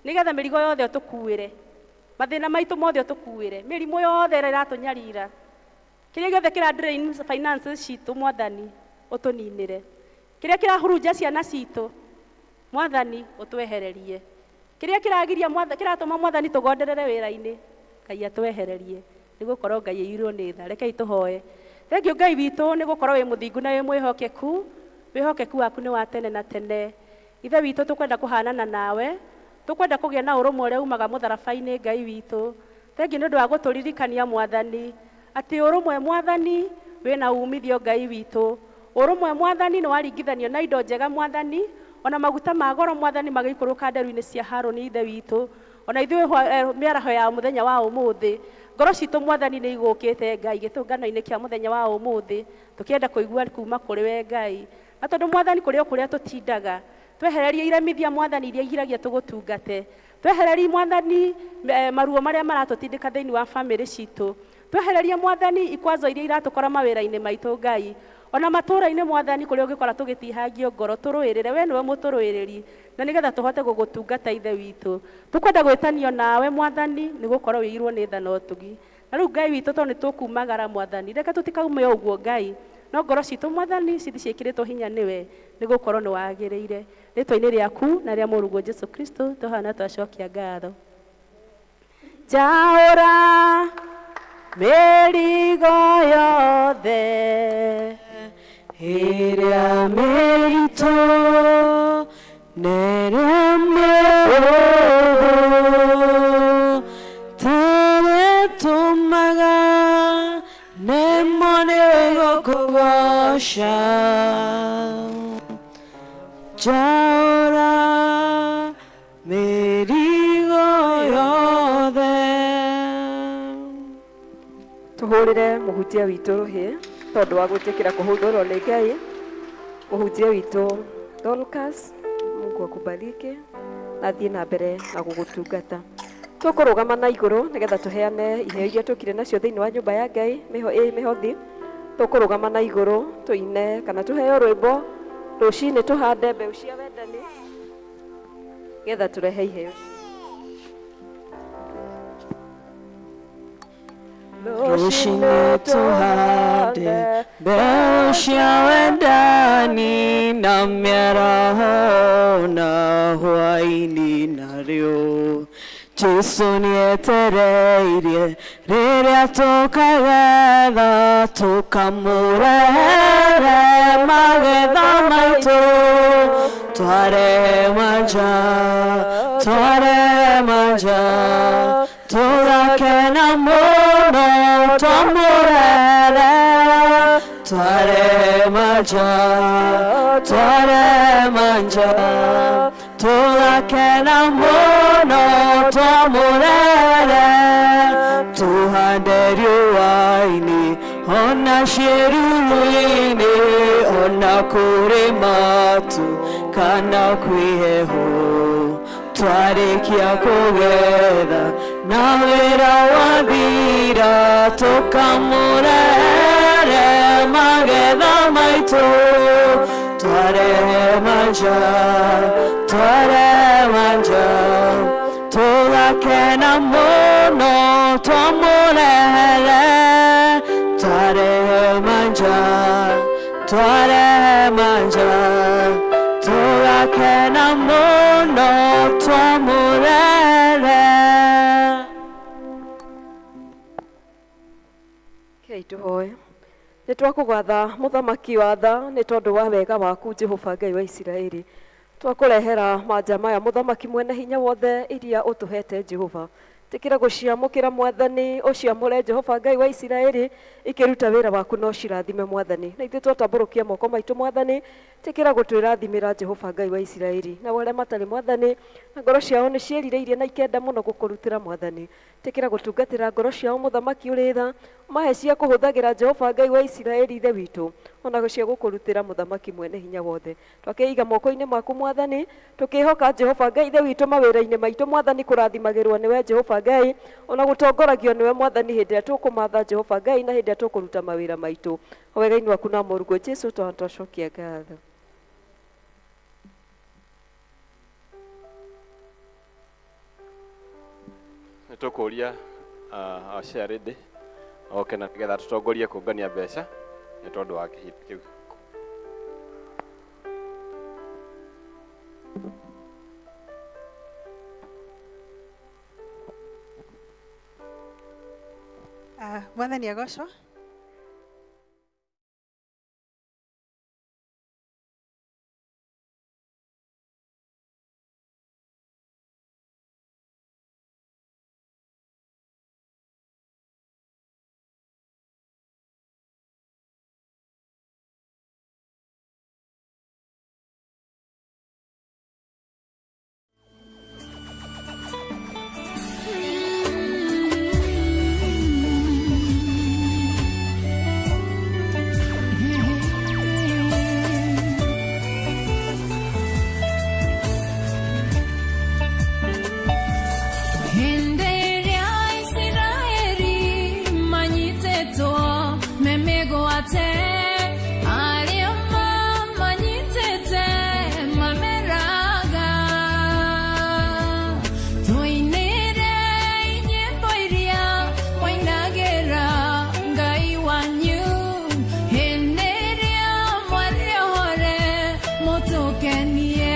nĩgetha mĩrigo yothe ũtũkuĩre. Mathĩna maitũ mothe ũtũkuĩre, mĩrimũ yothe ĩrĩa ĩratũnyarira, kĩrĩa gĩothe kĩra drain finances citũ Mwathani ũtũninĩre, kĩrĩa kĩrahurunja ciana citũ Mwathani ũtwehererie, kĩrĩa kĩragiria kĩratũma Mwathani tũgonderere wĩra-inĩ Ngai atwehererie, nĩ gũkorwo Ngai aiyũirwo nĩ tha. Rekei tũhoe. Thengiũ Ngai witũ, nĩ gũkorwo wĩ mũthingu na wĩ mwĩhokeku, wĩhokeku waku nĩ wa tene na tene. Ithe witũ, tũkwenda kũhanana nawe, tũkwenda kũgĩa na ũrũmwe ũrĩa umaga mũtharaba-inĩ. Ngai witũ, thengiũ nĩ ũndũ wa gũtũririkania Mwathani atĩ ũrũmwe Mwathani wĩna umithio. Ngai witũ, ũrũmwe Mwathani nĩ waringithanio na indo njega Mwathani, ona maguta ma goro Mwathani magĩikũrũka nderu-inĩ cia Harũni. Ithe witũ, ona ithuĩ mĩaraho ya mũthenya wa ũmũthĩ, ngoro citũ Mwathani nĩ igũkĩte Ngai gĩtũngano-inĩ kĩa mũthenya wa ũmũthĩ, tũkĩenda kũigua kuma kũrĩ we Ngai. Na tondũ Mwathani kũrĩ o kũrĩa tũtindaga, twehererie iremithia Mwathani iria igiragia tũgũtungate, twehererie Mwathani maruo marĩa maratũtindĩka thĩinĩ wa bamĩrĩ citũ, twehererie Mwathani ikwazo iria iratũkora mawĩra-inĩ maitũ Ngai, ona matũũra-inĩ Mwathani kũrĩa ũngĩkora tũgĩtihangio ngoro, tũrũĩrĩre, we nĩwe mũtũrũĩrĩri, na nĩgetha tũhote gũgũtungata. Ithe witũ, tũkwenda gwĩtanio nawe Mwathani, nĩ gũkorwo wĩirwo nĩ tha na ũtugi. Na rĩu Ngai witũ, tondũ nĩ tũkumagara Mwathani, reke tũtikaume ũguo Ngai, no ngoro citũ Mwathani cithi ciĩkĩrĩtwo hinya nĩwe, nĩ gũkorwo nĩ wagĩrĩire. Rĩtwa-inĩ rĩaku na rĩa mũrũguo Jesu Kristo tũhana twacokia ngatho. Njaũra mĩrigo yothe ĩrĩa mĩritũ na ĩrĩa mĩhũthũ, tĩrĩtũmaga nĩmo nĩ gũkũgoca. Njaũra mĩrigo yothe. Tũhũrĩre mũhunjia witũ rũhĩ tondũ wa gwĩtĩkĩra kũhũthũrwo nĩ Ngai. Mũhunjia witũ Dorcas, Mungu akubariki na athiĩ na mbere na gũgũtungata. Tũkũrũgama na igũrũ nĩgetha tũheane iheo iria tũkire nacio thĩinĩ wa nyũmba ya Ngai, mĩhothi. Tũkũrũgama na igũrũ tũine kana tũheo rwĩmbo rũcinĩ, tũhande mbeũ cia wendani nĩgetha tũrehe iheo. Rũcinĩ tũhande mbeũ cia wendani, na mĩaraho na hwaĩ-inĩ narĩo Jesu nĩetereirie rĩrĩa tũkagetha, tũkamũrehere magetha maitũ. Twarehe manja, twarehe manja, tũgakena mũno twamũrehere. Twarehe manja, twarehe manja, tũgakena mũno twamũrehere. Tũhande riũa-inĩ ona ciĩruru-inĩ, ona kũrĩ matu kana kwĩ heho, twarĩkia kũgetha na wĩra wathira, tũkamũrehere magetha maitũ. Twarehe manja, twarehe manja, tũgakena mũno twamũrehere. Twarehe manja, twarehe manja, tũgakena mũno twamũrehere. Kei tũhoe. Nĩ twakũgatha mũthamaki wa tha nĩ tondũ wa wega waku Jehova Ngai wa Isiraeli. Twakũrehera manja maya mũthamaki mwene hinya wothe iria ũtũhete Jehova. Tĩkĩra gũciamũkĩra Mwathani, ũciamũre Jehova Ngai wa Isiraeli, ikĩruta wĩra waku no cirathime Mwathani. Na ithuĩ twatambũrũkia moko maitũ Mwathani, tĩkĩra gũtwĩrathimĩra Jehova Ngai wa Isiraeli. Na arĩa matarĩ Mwathani, na ngoro ciao nĩ ciĩrirĩirie na ikenda mũno gũkũrutĩra Mwathani, tĩkĩra gũtungatĩra ngoro ciao mũthamaki ũrĩ tha, mahe cia kũhũthagĩra Jehova Ngai wa Isiraeli Ithe witũ, ona cia gũkũrutĩra mũthamaki mwene hinya wothe. Twakĩiga moko-inĩ maku Mwathani, tũkĩhoka Jehova Ngai Ithe witũ mawĩra-inĩ maitũ Mwathani, kũrathimagĩrwo nĩwe Jehova Ngai, ona gũtongoragio nĩwe Mwathani hĩndĩ ĩrĩa tũkũmatha Jehova Ngai na hĩndĩ ĩrĩa tũkũruta mawĩra maitũ. Wega-inĩ waku na mũrũguo Jesu twacokia ngatho. Nĩ tũkũria aciarĩndĩ oke na nĩgetha tũtongorie kũngania mbeca nĩ tondũ wa kĩhinda kĩu. Mwathani agocwo. Hĩndĩ ĩrĩa Isiraeli manyitĩtwo me mĩgwate, arĩa mamanyitĩte mameraga, tũinĩre nyĩmbo iria mwainagĩra Ngai wanyu, hĩndĩ ĩrĩa mwarĩohore mũtũkenie.